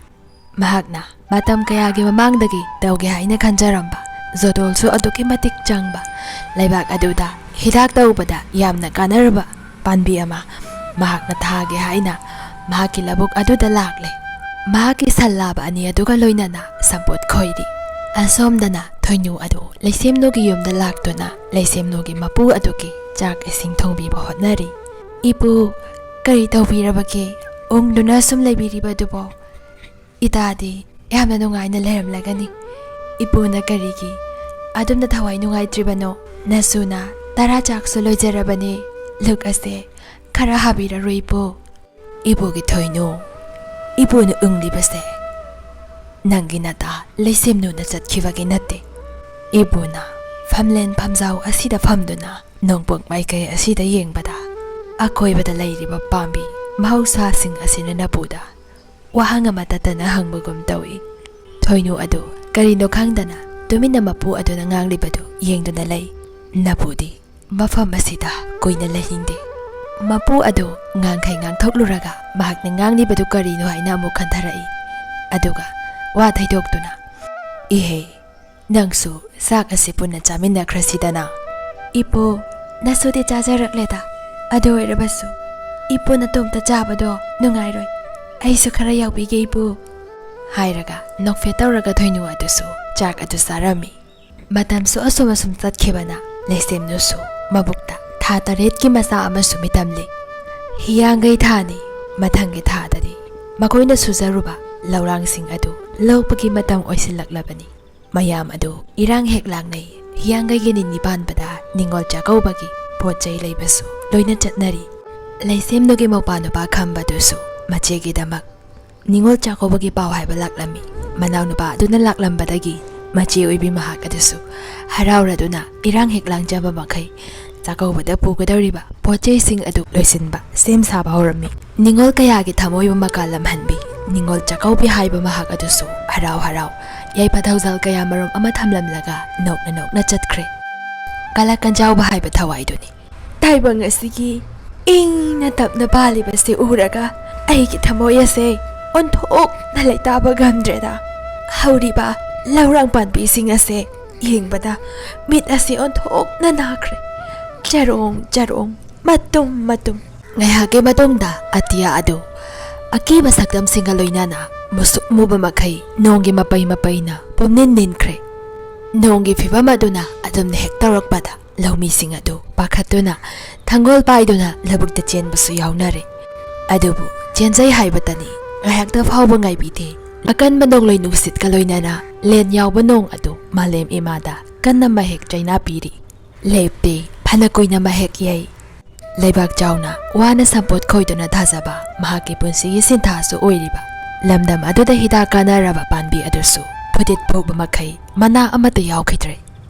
ꯃꯍꯥꯛꯅ ꯃꯇꯝ ꯀꯌꯥꯒꯤ ꯃꯃꯥꯡꯗꯒꯤ ꯇꯧꯒꯦ ꯍꯥꯏꯅ ꯈꯟꯖꯔꯝꯕ ꯖꯣꯇꯣꯜꯁꯨ ꯑꯗꯨꯛꯀꯤ ꯃꯇꯤꯛ ꯆꯪꯕ, ꯂꯩꯕꯥꯛ ꯑꯗꯨꯗ ꯍꯤꯗꯥꯛ ꯇꯧꯕꯗ ꯌꯥꯝꯅ ꯀꯥꯟꯅꯔꯕ ꯄꯥꯝꯕꯤ ꯑꯃ ꯃꯍꯥꯛꯅ ꯊꯥꯒꯦ ꯍꯥꯏꯅ ꯃꯍꯥꯛꯀꯤ ꯂꯧꯕꯨꯛ ꯑꯗꯨꯗ ꯂꯥꯛꯂꯦ꯫ ꯃꯍꯥꯛꯀꯤ ꯁꯟ ꯂꯥꯕ ꯑꯅꯤ ꯑꯗꯨꯒ ꯂꯣꯏꯅꯅ ꯁꯝꯄꯣꯠ ꯈꯣꯏꯔꯤ꯫ ꯑꯁꯣꯝꯗꯅ ꯊꯣꯏꯅꯨ ꯑꯗꯨ ꯂꯩꯁꯦꯝꯅꯨꯒꯤ ꯌꯨꯝꯗ ꯂꯥꯛꯇꯨꯅ ꯂꯩꯁꯦꯝꯅꯨꯒꯤ ꯃꯄꯨ ꯑꯗꯨꯒꯤ ꯆꯥꯛ ꯏꯁꯤꯡ ꯊꯣꯡꯕꯤꯕ ꯍꯣꯠꯅꯔꯤ꯫ "ꯏꯄꯨ, ꯀꯔꯤ ꯇꯧꯕꯤꯔꯕꯒꯦ? ꯎꯪꯗꯨꯅ ꯁꯨꯝ ꯂꯩꯕꯤꯔꯤꯕ ꯑꯗꯨꯕꯣ? ꯏꯇꯥꯗꯤ ꯌꯥꯝꯅ ꯅꯨꯡꯉꯥꯏꯅ ꯂꯩꯔꯝꯂꯒꯅꯤ꯫ ꯏꯄꯨꯅ ꯀꯔꯤꯒꯤ ꯑꯗꯨꯝꯅ ꯊꯋꯥꯏ ꯅꯨꯡꯉꯥꯏꯇ꯭ꯔꯤꯕꯅꯣ? ꯅꯁꯨꯅ ꯇꯔꯥ ꯆꯥꯛꯁꯨ ꯂꯣꯏꯖꯔꯕꯅꯦ꯫ ꯂꯨꯛ ꯑꯁꯦ ꯈꯔ ꯍꯥꯕꯤꯔꯔꯣ, ꯏꯄꯨ?" "ꯏꯄꯨꯒꯤ ꯊꯣꯏꯅꯨ, ꯏꯄꯨꯅ ꯎꯪꯂꯤꯕꯁꯦ ꯅꯪꯒꯤ ꯅꯇꯥ ꯂꯩꯁꯦꯝꯅꯨꯅ ꯆꯠꯈꯤꯕꯒꯤ ꯅꯠꯇꯦ꯫ ꯏꯄꯨꯅ ꯐꯝꯂꯦꯟ ꯐꯝꯖꯥꯎ ꯑꯁꯤꯗ ꯐꯝꯗꯨꯅ ꯅꯣꯡꯄꯣꯛ ꯃꯥꯏꯀꯩ ꯑꯁꯤꯗ ꯌꯦꯡꯕꯗ ꯑꯀꯣꯏꯕꯗ ꯂꯩꯔꯤꯕ ꯄꯥꯝꯕꯤ ꯃꯍꯧꯁꯥꯁꯤꯡ ꯑꯁꯤꯅ ꯅꯄꯨꯗ ꯋꯥꯍꯪ ꯑꯃ ꯇꯠꯇꯅ ꯍꯪꯕꯒꯨꯝ ꯇꯧꯏ꯫" ꯊꯣꯏꯅꯨ ꯑꯗꯨ ꯀꯔꯤꯅꯣ ꯈꯪꯗꯅ ꯇꯨꯃꯤꯟꯅ ꯃꯄꯨ ꯑꯗꯨꯅ ꯉꯥꯡꯂꯤꯕꯗꯨ ꯌꯦꯡꯗꯨꯅ ꯂꯩ꯫ ꯅꯄꯨꯗꯤ ꯃꯐꯝ ꯑꯁꯤꯗ ꯀꯨꯏꯅ ꯂꯩꯅꯤꯡꯗꯦ꯫ ꯃꯄꯨ ꯑꯗꯨ ꯉꯥꯡꯈꯩ ꯉꯥꯡꯊꯣꯛꯂꯨꯔꯒ ꯃꯍꯥꯛꯅ ꯉꯥꯡꯂꯤꯕꯗꯨ ꯀꯔꯤꯅꯣ ꯍꯥꯏꯅ ꯑꯃꯨꯛ ꯈꯟꯊꯔꯛꯏ꯫ ꯑꯗꯨꯒ ꯋꯥ ꯊꯩꯗꯣꯛꯇꯨꯅ, "ꯏꯍꯦ, ꯅꯪꯁꯨ ꯆꯥꯛ ꯑꯁꯤ ꯄꯨꯟꯅ ꯆꯥꯃꯤꯟꯅꯈ꯭ꯔꯁꯤꯗꯅ꯫" "ꯏꯄꯨ, ꯅꯁꯨꯗꯤ ꯆꯥꯖꯔꯛꯂꯦꯗ꯫ ꯑꯗꯨ ꯑꯣꯏꯔꯕꯁꯨ ꯏꯄꯨ ꯅꯇꯣꯝꯇ ꯆꯥꯕꯗꯣ ꯅꯨꯡꯉꯥꯏꯔꯣꯏ꯫ ꯑꯩꯁꯨ ꯈꯔ ꯌꯥꯎꯕꯤꯒꯦ, ꯏꯄꯨ," ꯍꯥꯏꯔꯒ ꯅꯣꯛꯐꯦꯠ ꯇꯧꯔꯒ ꯊꯣꯏꯅꯨ ꯑꯗꯨꯁꯨ ꯆꯥꯛ ꯑꯗꯨ ꯆꯥꯔꯝꯃꯤ꯫ ꯃꯇꯝꯁꯨ ꯑꯁꯨꯝ ꯑꯁꯨꯝ ꯆꯠꯈꯤꯕꯅ ꯂꯩꯁꯦꯝꯅꯨꯁꯨ ꯃꯕꯨꯛꯇ ꯊꯥ ꯇꯔꯦꯠꯀꯤ ꯃꯆꯥ ꯑꯃꯁꯨ ꯃꯤꯇꯝꯂꯦ꯫ ꯍꯤꯌꯥꯡꯒꯩ ꯊꯥꯅꯤ꯫ ꯃꯊꯪꯒꯤ ꯊꯥꯗꯗꯤ ꯃꯈꯣꯏꯅ ꯁꯨꯖꯔꯨꯕ ꯂꯧꯔꯥꯡꯁꯤꯡ ꯑꯗꯨ ꯂꯣꯛꯄꯒꯤ ꯃꯇꯝ ꯑꯣꯏꯁꯤꯜꯂꯛꯂꯕꯅꯤ꯫ ꯃꯌꯥꯝ ꯑꯗꯨ ꯏꯔꯥꯡ ꯍꯦꯛ ꯂꯥꯡꯅꯩ꯫ ꯍꯤꯌꯥꯡꯒꯩꯒꯤ ꯅꯤꯅꯤ ꯄꯥꯟꯕꯗ ꯅꯤꯉꯣꯜ ꯆꯥꯛꯀꯧꯕꯒꯤ ꯄꯣꯠ ꯆꯩ ꯂꯩꯕꯁꯨ ꯂꯣꯏꯅ ꯆꯠꯅꯔꯤ꯫ ꯂꯩꯁꯦꯝꯅꯨꯒꯤ ꯃꯧꯄꯥ ꯅꯨꯄꯥ ꯈꯝꯕꯗꯨꯁꯨ ꯃꯆꯦꯒꯤꯗꯃꯛ ꯅꯤꯉꯣꯜ ꯆꯥꯛꯀꯧꯕꯒꯤ ꯄꯥꯎ ꯍꯥꯏꯕ ꯂꯥꯛꯂꯝꯃꯤ꯫ ꯃꯅꯥꯎꯅꯨꯄꯥ ꯑꯗꯨꯅ ꯂꯥꯛꯂꯝꯕꯗꯒꯤ ꯃꯆꯦ ꯑꯣꯏꯕꯤ ꯃꯍꯥꯛ ꯑꯗꯨꯁꯨ ꯍꯔꯥꯎꯔꯗꯨꯅ ꯏꯔꯥꯡ ꯍꯦꯛ ꯂꯥꯡꯖꯕ ꯃꯈꯩ ꯆꯥꯛꯀꯧꯕꯗ ꯄꯨꯒꯗꯧꯔꯤꯕ ꯄꯣꯠ ꯆꯩꯁꯤꯡ ꯑꯗꯨ ꯂꯣꯏꯁꯤꯟꯕ, ꯁꯦꯝ ꯁꯥꯕ ꯍꯧꯔꯝꯃꯤ꯫ ꯅꯤꯉꯣꯜ ꯀꯌꯥꯒꯤ ꯊꯃꯣꯏꯕꯨ ꯃꯀꯥ ꯂꯝꯍꯟꯕꯤ ꯅꯤꯉꯣꯜ ꯆꯥꯛꯀꯧꯕꯤ ꯍꯥꯏꯕ ꯃꯍꯥꯛ ꯑꯗꯨꯁꯨ ꯍꯔꯥꯎ ꯍꯔꯥꯎ ꯌꯥꯏꯐ ꯊꯧꯖꯥꯜ ꯀꯌꯥ ꯃꯔꯨꯝ ꯑꯃ ꯊꯝꯂꯝꯂꯒ ꯅꯣꯛꯅ ꯅꯣꯛꯅ ꯆꯠꯈ꯭ꯔꯦ꯫ ꯀꯂꯥ ꯀꯟꯖꯥꯎꯕ ꯍꯥꯏꯕ ꯊꯋꯥꯏꯗꯨꯅꯤ꯫ ꯇꯥꯏꯕꯪ ꯑꯁꯤꯒꯤ ꯏꯪꯅ ꯇꯞꯅ ꯄꯥꯜꯂꯤꯕꯁꯤ ꯎꯔꯒ ꯑꯩꯒꯤ ꯊꯃꯣꯏ ꯑꯁꯦ ꯑꯣꯟꯊꯣꯛꯅ ꯂꯩꯇꯥꯕ ꯉꯝꯗ꯭ꯔꯦꯗ꯫ ꯍꯧꯔꯤꯕ ꯂꯧꯔꯥꯡ ꯄꯥꯟꯕꯤꯁꯤꯡ ꯑꯁꯦ ꯌꯦꯡꯕꯗ ꯃꯤꯠ ꯑꯁꯤ ꯑꯣꯟꯊꯣꯛꯅ ꯅꯥꯈ꯭ꯔꯦ꯫ ꯆꯔꯣꯡ ꯆꯔꯣꯡ, ꯃꯇꯨꯝ ꯃꯇꯨꯝ꯫ ꯉꯥꯏꯍꯥꯛꯀꯤ ꯃꯇꯨꯡꯗ ꯑꯇꯤꯌꯥ ꯑꯗꯨ ꯑꯀꯤꯕ ꯁꯛꯇꯝꯁꯤꯡꯒ ꯂꯣꯏꯅꯅ ꯃꯨꯁꯨꯛ ꯃꯨꯕ ꯃꯈꯩ ꯅꯣꯡꯒꯤ ꯃꯄꯩ ꯃꯄꯩꯅ ꯄꯨꯝꯅꯤꯟ ꯅꯤꯟꯈ꯭ꯔꯦ꯫ ꯅꯣꯡꯒꯤ ꯐꯤꯕꯝ ꯑꯗꯨꯅ ꯑꯗꯨꯝꯅ ꯍꯦꯛ ꯇꯧꯔꯛꯄꯗ ꯂꯧꯃꯤꯁꯤꯡ ꯑꯗꯨ ꯄꯥꯈꯠꯇꯨꯅ ꯊꯥꯡꯒꯣꯜ ꯄꯥꯏꯗꯨꯅ ꯂꯧꯕꯨꯛꯇ ꯆꯦꯟꯕꯁꯨ ꯌꯥꯎꯅꯔꯦ꯫ ꯑꯗꯨꯕꯨ ꯆꯦꯟꯖꯩ ꯍꯥꯏꯕꯇꯅꯤ, ꯉꯥꯏꯍꯥꯛꯇ ꯐꯥꯎꯕ ꯉꯥꯏꯕꯤꯗꯦ꯫ ꯑꯀꯟꯕ ꯅꯣꯡꯂꯩ ꯅꯨꯡꯁꯤꯠꯀ ꯂꯣꯏꯅꯅ ꯂꯦꯟ ꯌꯥꯎꯕ ꯅꯣꯡ ꯑꯗꯨ ꯃꯥꯂꯦꯝ ꯏꯃꯥꯗ ꯀꯟꯅ ꯃꯍꯦꯛ ꯆꯩꯅꯥ ꯄꯤꯔꯤ꯫ ꯂꯦꯞꯇꯦ꯫ ꯐꯅ ꯀꯨꯏꯅ ꯃꯍꯦꯛ ꯌꯩ꯫ ꯂꯩꯕꯥꯛ ꯆꯥꯎꯅ ꯋꯥꯅ ꯁꯝꯄꯣꯠ ꯈꯣꯏꯗꯨꯅ ꯊꯥꯖꯕ ꯃꯍꯥꯛꯀꯤ ꯄꯨꯟꯁꯤꯒꯤ ꯁꯤꯟꯊꯥꯁꯨ ꯑꯣꯏꯔꯤꯕ ꯂꯝꯗꯝ ꯑꯗꯨꯗ ꯍꯤꯗꯥꯛ ꯀꯥꯟꯅꯔꯕ ꯄꯥꯝꯕꯤ ꯑꯗꯨꯁꯨ ꯐꯨꯗꯤꯠ ꯐꯨꯕ ꯃꯈꯩ ꯃꯅꯥ ꯑꯃꯠꯇ ꯌꯥꯎꯈꯤꯗ꯭ꯔꯦ꯫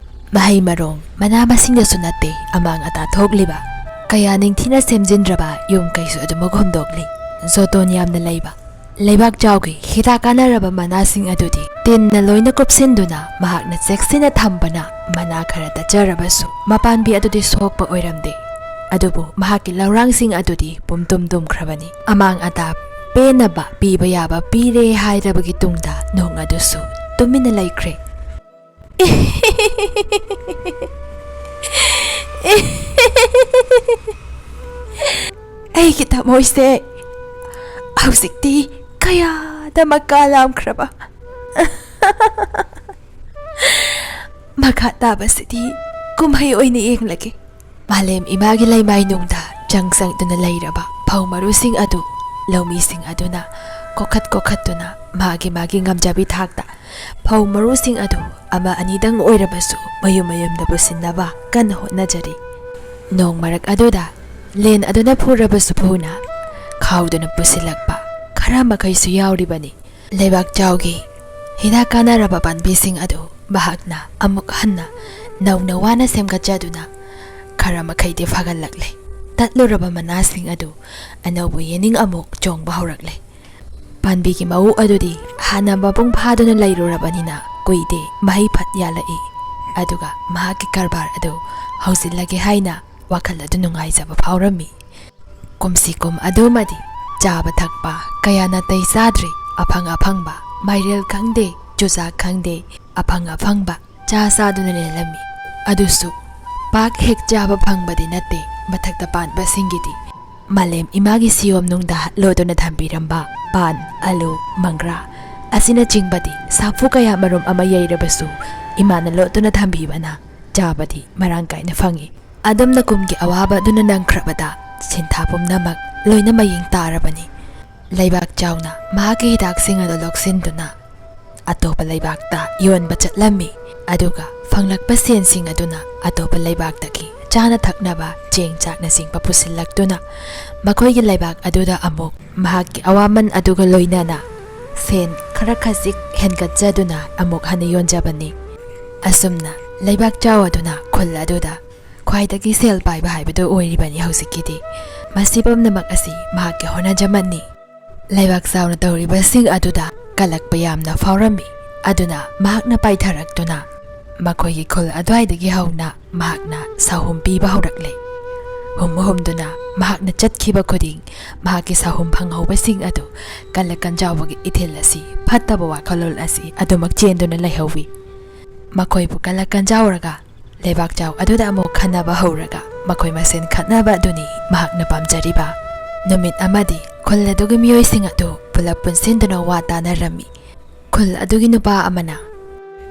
ꯃꯍꯩ ꯃꯔꯣꯡ, ꯃꯅꯥ ꯃꯁꯤꯡꯗꯁꯨ ꯅꯠꯇꯦ ꯑꯃꯥꯡ ꯑꯇꯥ ꯊꯣꯛꯂꯤꯕ꯫ ꯀꯌꯥ ꯅꯤꯡꯊꯤꯅ ꯁꯦꯝꯖꯤꯟꯗ꯭ꯔꯕ ꯌꯨꯝ ꯀꯩꯁꯨ ꯑꯗꯨꯃꯛ ꯍꯨꯝꯗꯣꯛꯂꯤ꯫ ꯖꯣꯇꯣꯟ ꯌꯥꯝꯅ ꯂꯩꯕ꯫ ꯂꯩꯕꯥꯛ ꯆꯥꯎꯒꯤ ꯍꯤꯗꯥꯛ ꯀꯥꯟꯅꯔꯕ ꯃꯅꯥꯁꯤꯡ ꯑꯗꯨꯗꯤ ꯇꯤꯟꯅ ꯂꯣꯏꯅ ꯀꯨꯞꯁꯤꯟꯗꯨꯅ ꯃꯍꯥꯛꯅ ꯆꯦꯛꯁꯤꯟꯅ ꯊꯝꯕꯅ ꯃꯅꯥ ꯈꯔ ꯇꯠꯆꯔꯕꯁꯨ ꯃꯄꯥꯟꯕꯤ ꯑꯗꯨꯗꯤ ꯁꯣꯛꯄ ꯑꯣꯏꯔꯝꯗꯦ꯫ ꯑꯗꯨꯕꯨ ꯃꯍꯥꯛꯀꯤ ꯂꯧꯔꯥꯡꯁꯤꯡ ꯑꯗꯨꯗꯤ ꯄꯨꯝꯇꯨꯝ ꯇꯨꯝꯈ꯭ꯔꯕꯅꯤ꯫ ꯑꯃꯥꯡ ꯑꯇꯥ ꯄꯦꯟꯅꯕ ꯄꯤꯕ ꯌꯥꯕ ꯄꯤꯔꯦ ꯍꯥꯏꯔꯕꯒꯤ ꯇꯨꯡꯗ ꯅꯣꯡ ꯑꯗꯨꯁꯨ ꯇꯨꯃꯤꯟꯅ ꯂꯩꯈ꯭ꯔꯦ꯫ ꯑꯩꯒꯤ ꯊꯃꯣꯏꯁꯦ ꯍꯧꯖꯤꯛꯇꯤ ꯀꯌꯥꯗ ꯃꯀꯥ ꯂꯥꯝꯈ꯭ꯔꯕ꯫ ꯃꯈꯥ ꯇꯥꯕꯁꯤꯗꯤ ꯀꯨꯝꯍꯩ ꯑꯣꯏꯅ ꯌꯦꯡꯂꯒꯦ꯫ ꯃꯥꯂꯦꯝ ꯏꯃꯥꯒꯤ ꯂꯩꯃꯥꯏꯅꯨꯡꯗ ꯆꯪ ꯆꯪꯗꯨꯅ ꯂꯩꯔꯕ ꯐꯧ ꯃꯔꯨꯁꯤꯡ ꯑꯗꯨ ꯂꯧꯃꯤꯁꯤꯡ ꯑꯗꯨꯅ ꯀꯣꯛꯈꯠ ꯀꯣꯛꯈꯠꯇꯨꯅ ꯃꯥꯒꯤ ꯃꯥꯒꯤ ꯉꯝꯖꯕꯤ ꯊꯥꯛꯇ ꯐꯧ ꯃꯔꯨꯁꯤꯡ ꯑꯗꯨ ꯑꯃ ꯑꯅꯤꯗꯪ ꯑꯣꯏꯔꯕꯁꯨ ꯃꯌꯨꯝ ꯃꯌꯨꯝꯗ ꯄꯨꯁꯤꯟꯅꯕ ꯀꯟꯅ ꯍꯣꯠꯅꯖꯔꯤ꯫ ꯅꯣꯡ ꯃꯔꯛ ꯑꯗꯨꯗ ꯂꯦꯟ ꯑꯗꯨꯅ ꯐꯨꯔꯕꯁꯨ ꯐꯨꯅ ꯈꯥꯎꯗꯨꯅ ꯄꯨꯁꯤꯜꯂꯛꯄ ꯈꯔ ꯃꯈꯩꯁꯨ ꯌꯥꯎꯔꯤꯕꯅꯤ꯫ ꯂꯩꯕꯥꯛ ꯆꯥꯎꯒꯤ ꯍꯤꯗꯥꯛ ꯀꯥꯟꯅꯔꯕ ꯄꯥꯝꯕꯤꯁꯤꯡ ꯑꯗꯨ ꯃꯍꯥꯛꯅ ꯑꯃꯨꯛ ꯍꯟꯅ ꯅꯧꯅ ꯋꯥꯅ ꯁꯦꯝꯒꯠꯆꯗꯨꯅ ꯈꯔ ꯃꯈꯩꯗꯤ ꯐꯒꯠꯂꯛꯂꯦ꯫ ꯇꯠꯂꯨꯔꯕ ꯃꯅꯥꯁꯤꯡ ꯑꯗꯨ ꯑꯅꯧꯕ ꯌꯦꯅꯤꯡ ꯑꯃꯨꯛ ꯆꯣꯡꯕ ꯍꯧꯔꯛꯂꯦ꯫ ꯄꯥꯝꯕꯤꯒꯤ ꯃꯎ ꯑꯗꯨꯗꯤ ꯍꯥꯟꯅ ꯃꯄꯨꯡ ꯐꯥꯗꯨꯅ ꯂꯩꯔꯨꯔꯕꯅꯤꯅ ꯀꯨꯏꯗꯦ ꯃꯍꯩ ꯐꯠ ꯌꯥꯜꯂꯛꯏ꯫ ꯑꯗꯨꯒ ꯃꯍꯥꯛꯀꯤ ꯀꯔꯕꯥꯔ ꯑꯗꯨ ꯍꯧꯖꯤꯜꯂꯒꯦ ꯍꯥꯏꯅ ꯋꯥꯈꯜ ꯑꯗꯨ ꯅꯨꯡꯉꯥꯏꯖꯕ ꯐꯥꯎꯔꯝꯃꯤ꯫ ꯀꯨꯝꯁꯤ ꯀꯨꯝ ꯑꯗꯨꯃꯗꯤ ꯆꯥꯕ ꯊꯛꯄ ꯀꯌꯥ ꯅꯥꯇꯩ ꯆꯥꯗ꯭ꯔꯤ꯫ ꯑꯐꯪ ꯑꯐꯪꯕ ꯃꯥꯏꯔꯦꯜ ꯈꯪꯗꯦ, ꯆꯨꯖꯥꯛ ꯈꯪꯗꯦ, ꯑꯐꯪ ꯑꯐꯪꯕ ꯆꯥ ꯆꯥꯗꯨꯅ ꯂꯦꯜꯂꯝꯃꯤ꯫ ꯑꯗꯨꯁꯨ ꯄꯥꯛ ꯍꯦꯛ ꯆꯥꯕ ꯐꯪꯕꯗꯤ ꯅꯠꯇꯦ꯫ ꯃꯊꯛꯇ ꯄꯥꯟꯕꯁꯤꯡꯒꯤꯗꯤ ꯃꯥꯂꯦꯝ ꯏꯃꯥꯒꯤ ꯁꯤꯌꯣꯝꯅꯨꯡꯗ ꯂꯣꯠꯇꯨꯅ ꯊꯝꯕꯤꯔꯝꯕ ꯄꯥꯟ, ꯑꯂꯨ, ꯃꯪꯒ꯭ꯔꯥ ꯑꯁꯤꯅꯆꯤꯡꯕꯗꯤ ꯁꯥꯐꯨ ꯀꯌꯥ ꯃꯔꯨꯝ ꯑꯃ ꯌꯩꯔꯕꯁꯨ ꯏꯃꯥꯅ ꯂꯣꯠꯇꯨꯅ ꯊꯝꯕꯤꯕꯅ ꯆꯥꯕꯗꯤ ꯃꯔꯥꯡ ꯀꯥꯏꯅ ꯐꯪꯏ꯫ ꯑꯗꯨꯝꯅ ꯀꯨꯝꯒꯤ ꯑꯋꯥꯕ ꯑꯗꯨꯅ ꯅꯪꯈ꯭ꯔꯕꯗ ꯁꯤꯟꯊꯥ ꯄꯨꯝꯅꯃꯛ ꯂꯣꯏꯅ ꯃꯌꯦꯡ ꯇꯥꯔꯕꯅꯤ꯫ ꯂꯩꯕꯥꯛ ꯆꯥꯎꯅ ꯃꯍꯥꯛꯀꯤ ꯍꯤꯗꯥꯛꯁꯤꯡ ꯑꯗꯨ ꯂꯧꯁꯤꯟꯗꯨꯅ ꯑꯇꯣꯞꯄ ꯂꯩꯕꯥꯛꯇ ꯌꯣꯟꯕ ꯆꯠꯂꯝꯃꯤ꯫ ꯑꯗꯨꯒ ꯐꯪꯂꯛꯄ ꯁꯦꯟꯁꯤꯡ ꯑꯗꯨꯅ ꯑꯇꯣꯞꯄ ꯂꯩꯕꯥꯛꯇꯒꯤ ꯆꯥꯅ ꯊꯛꯅꯕ ꯆꯦꯡ ꯆꯥꯛꯅꯆꯤꯡꯕ ꯄꯨꯁꯤꯜꯂꯛꯇꯨꯅ ꯃꯈꯣꯏꯒꯤ ꯂꯩꯕꯥꯛ ꯑꯗꯨꯗ ꯑꯃꯨꯛ ꯃꯍꯥꯛꯀꯤ ꯑꯋꯥꯃꯟ ꯑꯗꯨꯒ ꯂꯣꯏꯅꯅ ꯁꯦꯟ ꯈꯔ ꯈꯖꯤꯛ ꯍꯦꯟꯒꯠꯆꯗꯨꯅ ꯑꯃꯨꯛ ꯍꯟꯅ ꯌꯣꯟꯖꯕꯅꯤ꯫ ꯑꯁꯨꯝꯅ ꯂꯩꯕꯥꯛ ꯆꯥꯎ ꯑꯗꯨꯅ ꯈꯨꯜ ꯑꯗꯨꯗ ꯈ꯭ꯋꯥꯏꯗꯒꯤ ꯁꯦꯜ ꯄꯥꯏꯕ ꯍꯥꯏꯕꯗꯨ ꯑꯣꯏꯔꯤꯕꯅꯤ ꯍꯧꯖꯤꯛꯀꯤꯗꯤ꯫ ꯃꯁꯤ ꯄꯨꯝꯅꯃꯛ ꯑꯁꯤ ꯃꯍꯥꯛꯀꯤ ꯍꯣꯠꯅꯖꯃꯟꯅꯤ꯫ ꯂꯩꯕꯥꯛ ꯆꯥꯎꯅ ꯇꯧꯔꯤꯕꯁꯤꯡ ꯑꯗꯨꯗ ꯀꯂꯛꯄ ꯌꯥꯝꯅ ꯐꯥꯎꯔꯝꯃꯤ꯫ ꯑꯗꯨꯅ ꯃꯍꯥꯛꯅ ꯄꯥꯏꯊꯔꯛꯇꯨꯅ ꯃꯈꯣꯏꯒꯤ ꯈꯨꯜ ꯑꯗꯨꯋꯥꯏꯗꯒꯤ ꯍꯧꯅ ꯃꯍꯥꯛꯅ ꯁꯥꯍꯨꯝ ꯄꯤꯕ ꯍꯧꯔꯛꯂꯦ꯫ ꯍꯨꯝ ꯍꯨꯝꯗꯨꯅ ꯃꯍꯥꯛꯅ ꯆꯠꯈꯤꯕ ꯈꯨꯗꯤꯡ ꯃꯍꯥꯛꯀꯤ ꯁꯥꯍꯨꯝ ꯐꯪꯍꯧꯕꯁꯤꯡ ꯑꯗꯨ ꯀꯂꯛ ꯀꯟꯖꯥꯎꯕꯒꯤ ꯏꯊꯤꯜ ꯑꯁꯤ, ꯐꯠꯇꯕ ꯋꯥꯈꯜꯂꯣꯟ ꯑꯁꯤ ꯑꯗꯨꯃꯛ ꯆꯦꯟꯗꯨꯅ ꯂꯩꯍꯧꯋꯤ꯫ ꯃꯈꯣꯏꯕꯨ ꯀꯂꯛ ꯀꯟꯖꯥꯎꯔꯒ ꯂꯩꯕꯥꯛ ꯆꯥꯎ ꯑꯗꯨꯗ ꯑꯃꯨꯛ ꯈꯟꯅꯕ ꯍꯧꯔꯒ ꯃꯈꯣꯏ ꯃꯁꯦꯟ ꯈꯠꯅꯕ ꯑꯗꯨꯅꯤ ꯃꯍꯥꯛꯅ ꯄꯥꯝꯖꯔꯤꯕ꯫ ꯅꯨꯃꯤꯠ ꯑꯃꯗꯤ ꯈꯨꯜ ꯑꯗꯨꯒꯤ ꯃꯤꯑꯣꯏꯁꯤꯡ ꯑꯗꯨ ꯄꯨꯂꯞ ꯄꯨꯟꯁꯤꯟꯗꯨꯅ ꯋꯥ ꯇꯥꯅꯔꯝꯃꯤ꯫ ꯈꯨꯜ ꯑꯗꯨꯒꯤ ꯅꯨꯄꯥ ꯑꯃꯅ,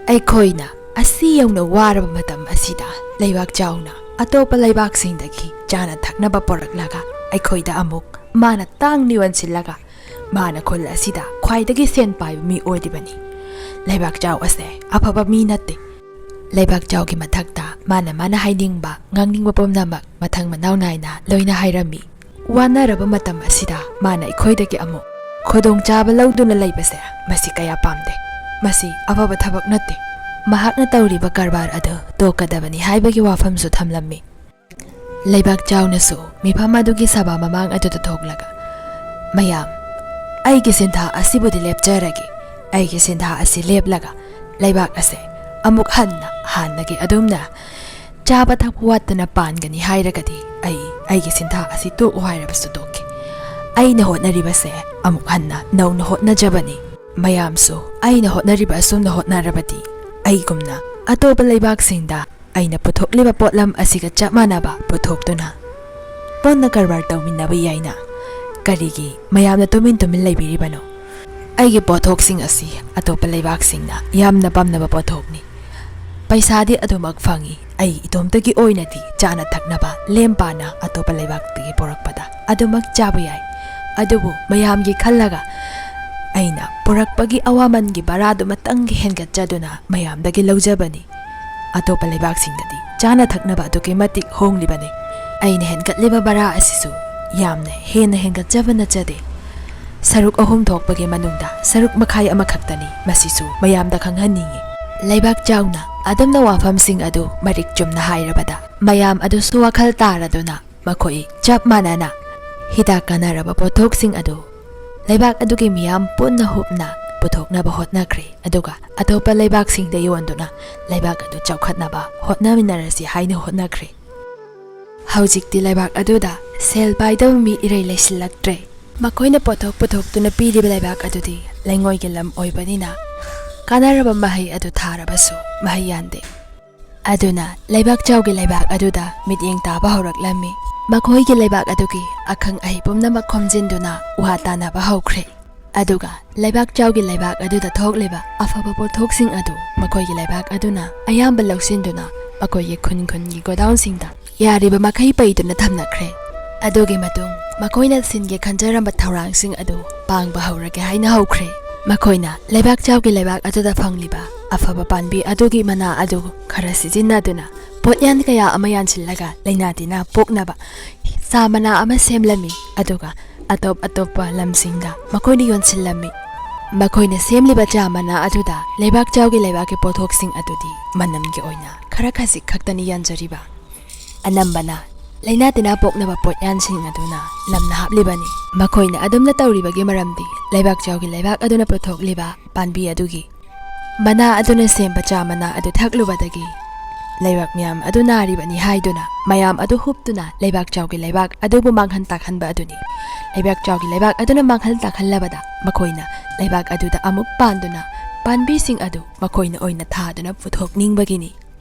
"ꯑꯩꯈꯣꯏꯅ ꯑꯁꯤ ꯌꯧꯅ ꯋꯥꯔꯕ ꯃꯇꯝ ꯑꯁꯤꯗ ꯂꯩꯕꯥꯛ ꯆꯥꯎꯅ ꯑꯇꯣꯞꯄ ꯂꯩꯕꯥꯛꯁꯤꯡꯗꯒꯤ ꯆꯥꯅ ꯊꯛꯅꯕ ꯄꯨꯔꯛꯂꯒ ꯑꯩꯈꯣꯏꯗ ꯑꯃꯨꯛ ꯃꯥꯅ ꯇꯥꯡꯅ ꯌꯣꯟꯁꯤꯜꯂꯒ ꯃꯥꯅ ꯈꯨꯜ ꯑꯁꯤꯗ ꯈ꯭ꯋꯥꯏꯗꯒꯤ ꯁꯦꯟ ꯄꯥꯏꯕ ꯃꯤ ꯑꯣꯏꯔꯤꯕꯅꯤ꯫ ꯂꯩꯕꯥꯛ ꯆꯥꯎ ꯑꯁꯦ ꯑꯐꯕ ꯃꯤ ꯅꯠꯇꯦ꯫" ꯂꯩꯕꯥꯛ ꯆꯥꯎꯒꯤ ꯃꯊꯛꯇ ꯃꯥꯅ ꯃꯥꯅ ꯍꯥꯏꯅꯤꯡꯕ, ꯉꯥꯡꯅꯤꯡꯕ ꯄꯨꯝꯅꯃꯛ ꯃꯊꯪ ꯃꯅꯥꯎ ꯅꯥꯏꯅ ꯂꯣꯏꯅ ꯍꯥꯏꯔꯝꯃꯤ꯫ ꯋꯥꯅꯔꯕ ꯃꯇꯝ ꯑꯁꯤꯗ ꯃꯥꯅ ꯑꯩꯈꯣꯏꯗꯒꯤ ꯑꯃꯨꯛ ꯈꯨꯗꯣꯡꯆꯥꯕ ꯂꯧꯗꯨꯅ ꯂꯩꯕꯁꯦ ꯃꯁꯤ ꯀꯌꯥ ꯄꯥꯝꯗꯦ꯫ ꯃꯁꯤ ꯑꯐꯕ ꯊꯕꯛ ꯅꯠꯇꯦ꯫ ꯃꯍꯥꯛꯅ ꯇꯧꯔꯤꯕ ꯀꯔꯕꯥꯔ ꯑꯗꯨ ꯇꯣꯛꯀꯗꯕꯅꯤ ꯍꯥꯏꯕꯒꯤ ꯋꯥꯐꯝꯁꯨ ꯊꯝꯂꯝꯃꯤ꯫ ꯂꯩꯕꯥꯛ ꯆꯥꯎꯅꯁꯨ ꯃꯤꯐꯝ ꯑꯗꯨꯒꯤ ꯁꯚꯥ ꯃꯃꯥꯡ ꯑꯗꯨꯗ ꯊꯣꯛꯂꯒ, "ꯃꯌꯥꯝ, ꯑꯩꯒꯤ ꯁꯤꯟꯊꯥ ꯑꯁꯤꯕꯨꯗꯤ ꯂꯦꯞꯆꯔꯒꯦ꯫ ꯑꯩꯒꯤ ꯁꯤꯟꯊꯥ ꯑꯁꯤ ꯂꯦꯞꯂꯒ ꯂꯩꯕꯥꯛ ꯑꯁꯦ ꯑꯃꯨꯛ ꯍꯟꯅ ꯍꯥꯟꯅꯒꯤ ꯑꯗꯨꯝꯅ ꯆꯥꯕ ꯊꯛꯄ ꯋꯥꯠꯇꯅ ꯄꯥꯟꯒꯅꯤ ꯍꯥꯏꯔꯒꯗꯤ ꯑꯩ ꯑꯩꯒꯤ ꯁꯤꯟꯊꯥ ꯑꯁꯤ ꯇꯣꯛꯎ ꯍꯥꯏꯔꯕꯁꯨ ꯇꯣꯛꯀꯦ꯫ ꯑꯩꯅ ꯍꯣꯠꯅꯔꯤꯕꯁꯦ ꯑꯃꯨꯛ ꯍꯟꯅ ꯅꯧꯅ ꯍꯣꯠꯅꯖꯕꯅꯤ꯫ ꯃꯌꯥꯝꯁꯨ ꯑꯩꯅ ꯍꯣꯠꯅꯔꯤꯕ ꯑꯁꯨꯝꯅ ꯍꯣꯠꯅꯔꯕꯗꯤ ꯑꯩꯒꯨꯝꯅ ꯑꯇꯣꯞꯄ ꯂꯩꯕꯥꯛꯁꯤꯡꯗ ꯑꯩꯅ ꯄꯨꯊꯣꯛꯂꯤꯕ ꯄꯣꯠꯂꯝ ꯑꯁꯤꯒ ꯆꯞ ꯃꯥꯟꯅꯕ ꯄꯨꯊꯣꯛꯇꯨꯅ ꯄꯨꯟꯅ ꯀꯔꯕꯥꯔ ꯇꯧꯃꯤꯟꯅꯕ ꯌꯥꯏꯅ꯫ ꯀꯔꯤꯒꯤ ꯃꯌꯥꯝꯅ ꯇꯨꯃꯤꯟ ꯇꯨꯃꯤꯟ ꯂꯩꯕꯤꯔꯤꯕꯅꯣ? ꯑꯩꯒꯤ ꯄꯣꯠꯊꯣꯛꯁꯤꯡ ꯑꯁꯤ ꯑꯇꯣꯞꯄ ꯂꯩꯕꯥꯛꯁꯤꯡꯅ ꯌꯥꯝꯅ ꯄꯥꯝꯅꯕ ꯄꯣꯠꯊꯣꯛꯅꯤ꯫ ꯄꯩꯁꯥꯗꯤ ꯑꯗꯨꯃꯛ ꯐꯪꯏ꯫ ꯑꯩ ꯏꯇꯣꯝꯇꯒꯤ ꯑꯣꯏꯅꯗꯤ ꯆꯥꯅ ꯊꯛꯅꯕ ꯂꯦꯝ ꯄꯥꯅ ꯑꯇꯣꯞꯄ ꯂꯩꯕꯥꯛꯇꯒꯤ ꯄꯨꯔꯛꯄꯗ ꯑꯗꯨꯃꯛ ꯆꯥꯕ ꯌꯥꯏ꯫ ꯑꯗꯨꯕꯨ ꯃꯌꯥꯝꯒꯤ ꯈꯜꯂꯒ ꯑꯩꯅ ꯄꯨꯔꯛꯄꯒꯤ ꯑꯋꯥꯃꯟꯒꯤ ꯚꯔꯥꯗꯨꯃꯇꯪꯒꯤ ꯍꯦꯟꯒꯠꯆꯗꯨꯅ ꯃꯌꯥꯝꯗꯒꯤ ꯂꯧꯖꯕꯅꯤ꯫ ꯑꯇꯣꯞꯄ ꯂꯩꯕꯥꯛꯁꯤꯡꯗꯗꯤ ꯆꯥꯅ ꯊꯛꯅꯕ ꯑꯗꯨꯛꯀꯤ ꯃꯇꯤꯛ ꯍꯣꯡꯂꯤꯕꯅꯤ꯫ ꯑꯩꯅ ꯍꯦꯟꯒꯠꯂꯤꯕ ꯚꯔꯥ ꯑꯁꯤꯁꯨ ꯌꯥꯝꯅ ꯍꯦꯟꯅ ꯍꯦꯟꯒꯠꯆꯕ ꯅꯠꯆꯗꯦ꯫ ꯁꯔꯨꯛ ꯑꯍꯨꯝ ꯊꯣꯛꯄꯒꯤ ꯃꯅꯨꯡꯗ ꯁꯔꯨꯛ ꯃꯈꯥꯏ ꯑꯃꯈꯛꯇꯅꯤ꯫ ꯃꯁꯤꯁꯨ ꯃꯌꯥꯝꯗ ꯈꯪꯍꯟꯅꯤꯡꯏ꯫ ꯂꯩꯕꯥꯛ ꯆꯥꯎꯅ ꯑꯗꯨꯝꯅ ꯋꯥꯐꯝꯁꯤꯡ ꯑꯗꯨ ꯃꯔꯤꯛ ꯆꯨꯝꯅ ꯍꯥꯏꯔꯕꯗ ꯃꯌꯥꯝ ꯑꯗꯨꯁꯨ ꯋꯥꯈꯜ ꯇꯥꯔꯗꯨꯅ ꯃꯈꯣꯏ ꯆꯞ ꯃꯥꯟꯅꯅ ꯍꯤꯗꯥꯛ ꯀꯥꯟꯅꯔꯕ ꯄꯣꯠꯊꯣꯛꯁꯤꯡ ꯑꯗꯨ ꯂꯩꯕꯥꯛ ꯑꯗꯨꯒꯤ ꯃꯤꯌꯥꯝ ꯄꯨꯟꯅ ꯍꯨꯞꯅ ꯄꯨꯊꯣꯛꯅꯕ ꯍꯣꯠꯅꯈ꯭ꯔꯦ꯫ ꯑꯗꯨꯒ ꯑꯇꯣꯞꯄ ꯂꯩꯕꯥꯛꯁꯤꯡꯗ ꯌꯣꯟꯗꯨꯅ ꯂꯩꯕꯥꯛ ꯑꯗꯨ ꯆꯥꯎꯈꯠꯅꯕ ꯍꯣꯠꯅꯃꯤꯟꯅꯔꯁꯤ ꯍꯥꯏꯅ ꯍꯣꯠꯅꯈ꯭ꯔꯦ꯫ ꯍꯧꯖꯤꯛꯇꯤ ꯂꯩꯕꯥꯛ ꯑꯗꯨꯗ ꯁꯦꯜ ꯄꯥꯏꯗꯕ ꯃꯤ ꯏꯔꯩ ꯂꯩꯁꯤꯜꯂꯛꯇ꯭ꯔꯦ꯫ ꯃꯈꯣꯏꯅ ꯄꯣꯠꯊꯣꯛ ꯄꯨꯊꯣꯛꯇꯨꯅ ꯄꯤꯔꯤꯕ ꯂꯩꯕꯥꯛ ꯑꯗꯨꯗꯤ ꯂꯩꯉꯣꯏꯒꯤ ꯂꯝ ꯑꯣꯏꯕꯅꯤꯅ ꯀꯥꯟꯅꯔꯕ ꯃꯍꯩ ꯑꯗꯨ ꯊꯥꯔꯕꯁꯨ ꯃꯍꯩ ꯌꯥꯟꯗꯦ꯫ ꯑꯗꯨꯅ ꯂꯩꯕꯥꯛ ꯆꯥꯎꯒꯤ ꯂꯩꯕꯥꯛ ꯑꯗꯨꯗ ꯃꯤꯠꯌꯦꯡ ꯇꯥꯕ ꯍꯧꯔꯛꯂꯝꯃꯤ꯫ ꯃꯈꯣꯏꯒꯤ ꯂꯩꯕꯥꯛ ꯑꯗꯨꯒꯤ ꯑꯈꯪ ꯑꯍꯩ ꯄꯨꯝꯅꯃꯛ ꯈꯣꯝꯖꯤꯟꯗꯨꯅ ꯋꯥ ꯇꯥꯅꯕ ꯍꯧꯈ꯭ꯔꯦ꯫ ꯑꯗꯨꯒ ꯂꯩꯕꯥꯛ ꯆꯥꯎꯒꯤ ꯂꯩꯕꯥꯛ ꯑꯗꯨꯗ ꯊꯣꯛꯂꯤꯕ ꯑꯐꯕ ꯄꯣꯠꯊꯣꯛꯁꯤꯡ ꯑꯗꯨ ꯃꯈꯣꯏꯒꯤ ꯂꯩꯕꯥꯛ ꯑꯗꯨꯅ ꯑꯌꯥꯝꯕ ꯂꯧꯁꯤꯟꯗꯨꯅ ꯃꯈꯣꯏꯒꯤ ꯈꯨꯟ ꯈꯨꯟꯒꯤ ꯒꯣꯗꯥꯎꯟꯁꯤꯡꯗ ꯌꯥꯔꯤꯕ ꯃꯈꯩ ꯄꯩꯗꯨꯅ ꯊꯝꯅꯈ꯭ꯔꯦ꯫ ꯑꯗꯨꯒꯤ ꯃꯇꯨꯡ ꯃꯈꯣꯏꯅ ꯁꯤꯟꯒꯦ ꯈꯟꯖꯔꯝꯕ ꯊꯧꯔꯥꯡꯁꯤꯡ ꯑꯗꯨ ꯄꯥꯡꯕ ꯍꯧꯔꯒꯦ ꯍꯥꯏꯅ ꯍꯧꯈ꯭ꯔꯦ꯫ ꯃꯈꯣꯏꯅ ꯂꯩꯕꯥꯛ ꯆꯥꯎꯒꯤ ꯂꯩꯕꯥꯛ ꯑꯗꯨꯗ ꯐꯪꯂꯤꯕ ꯑꯐꯕ ꯄꯥꯝꯕꯤ ꯑꯗꯨꯒꯤ ꯃꯅꯥ ꯑꯗꯨ ꯈꯔ ꯁꯤꯖꯤꯟꯅꯗꯨꯅ ꯄꯣꯠꯌꯥꯟ ꯀꯌꯥ ꯑꯃ ꯌꯥꯟꯁꯤꯜꯂꯒ ꯂꯩꯅꯥ ꯇꯤꯟꯅꯥ ꯄꯣꯛꯅꯕ ꯆꯥ ꯃꯅꯥ ꯑꯃ ꯁꯦꯝꯂꯝꯃꯤ꯫ ꯑꯗꯨꯒ ꯑꯇꯣꯞ ꯑꯇꯣꯞꯄ ꯂꯝꯁꯤꯡꯗ ꯃꯈꯣꯏꯅ ꯌꯣꯟꯁꯤꯜꯂꯝꯃꯤ꯫ ꯃꯈꯣꯏꯅ ꯁꯦꯝꯂꯤꯕ ꯆꯥ ꯃꯅꯥ ꯑꯗꯨꯗ ꯂꯩꯕꯥꯛ ꯆꯥꯎꯒꯤ ꯂꯩꯕꯥꯛꯀꯤ ꯄꯣꯠꯊꯣꯛꯁꯤꯡ ꯑꯗꯨꯗꯤ ꯃꯅꯝꯒꯤ ꯑꯣꯏꯅ ꯈꯔ ꯈꯖꯤꯛ ꯈꯛꯇꯅꯤ ꯌꯥꯟꯖꯔꯤꯕ꯫ ꯑꯅꯝꯕꯅ ꯂꯥꯏꯅꯥ ꯇꯤꯟꯅꯥ ꯄꯣꯛꯅꯕ ꯄꯣꯠꯌꯥꯟꯁꯤꯡ ꯑꯗꯨꯅ ꯂꯝꯅ ꯍꯥꯞꯂꯤꯕꯅꯤ꯫ ꯃꯈꯣꯏꯅ ꯑꯗꯨꯝꯅ ꯇꯧꯔꯤꯕꯒꯤ ꯃꯔꯝꯗꯤ ꯂꯩꯕꯥꯛ ꯆꯥꯎꯒꯤ ꯂꯩꯕꯥꯛ ꯑꯗꯨꯅ ꯄꯨꯊꯣꯛꯂꯤꯕ ꯄꯥꯝꯕꯤ ꯑꯗꯨꯒꯤ ꯃꯅꯥ ꯑꯗꯨꯅ ꯁꯦꯝꯕ ꯆꯥ ꯃꯅꯥ ꯑꯗꯨ ꯊꯛꯂꯨꯕꯗꯒꯤ ꯂꯩꯕꯥꯛ ꯃꯤꯌꯥꯝ ꯑꯗꯨ ꯅꯥꯔꯤꯕꯅꯤ ꯍꯥꯏꯗꯨꯅ ꯃꯌꯥꯝ ꯑꯗꯨ ꯍꯨꯞꯇꯨꯅ ꯂꯩꯕꯥꯛ ꯆꯥꯎꯒꯤ ꯂꯩꯕꯥꯛ ꯑꯗꯨꯕꯨ ꯃꯥꯡꯍꯟ ꯇꯥꯛꯍꯟꯕ ꯑꯗꯨꯅꯤ꯫ ꯂꯩꯕꯥꯛ ꯆꯥꯎꯒꯤ ꯂꯩꯕꯥꯛ ꯑꯗꯨꯅ ꯃꯥꯡꯍꯟ ꯇꯥꯛꯍꯜꯂꯕꯗ ꯃꯈꯣꯏꯅ ꯂꯩꯕꯥꯛ ꯑꯗꯨꯗ ꯑꯃꯨꯛ ꯄꯥꯟꯗꯨꯅ ꯄꯥꯝꯕꯤꯁꯤꯡ ꯑꯗꯨ ꯃꯈꯣꯏꯅ ꯑꯣꯏꯅ ꯊꯥꯗꯨꯅ ꯄꯨꯊꯣꯛꯅꯤꯡꯕꯒꯤꯅꯤ꯫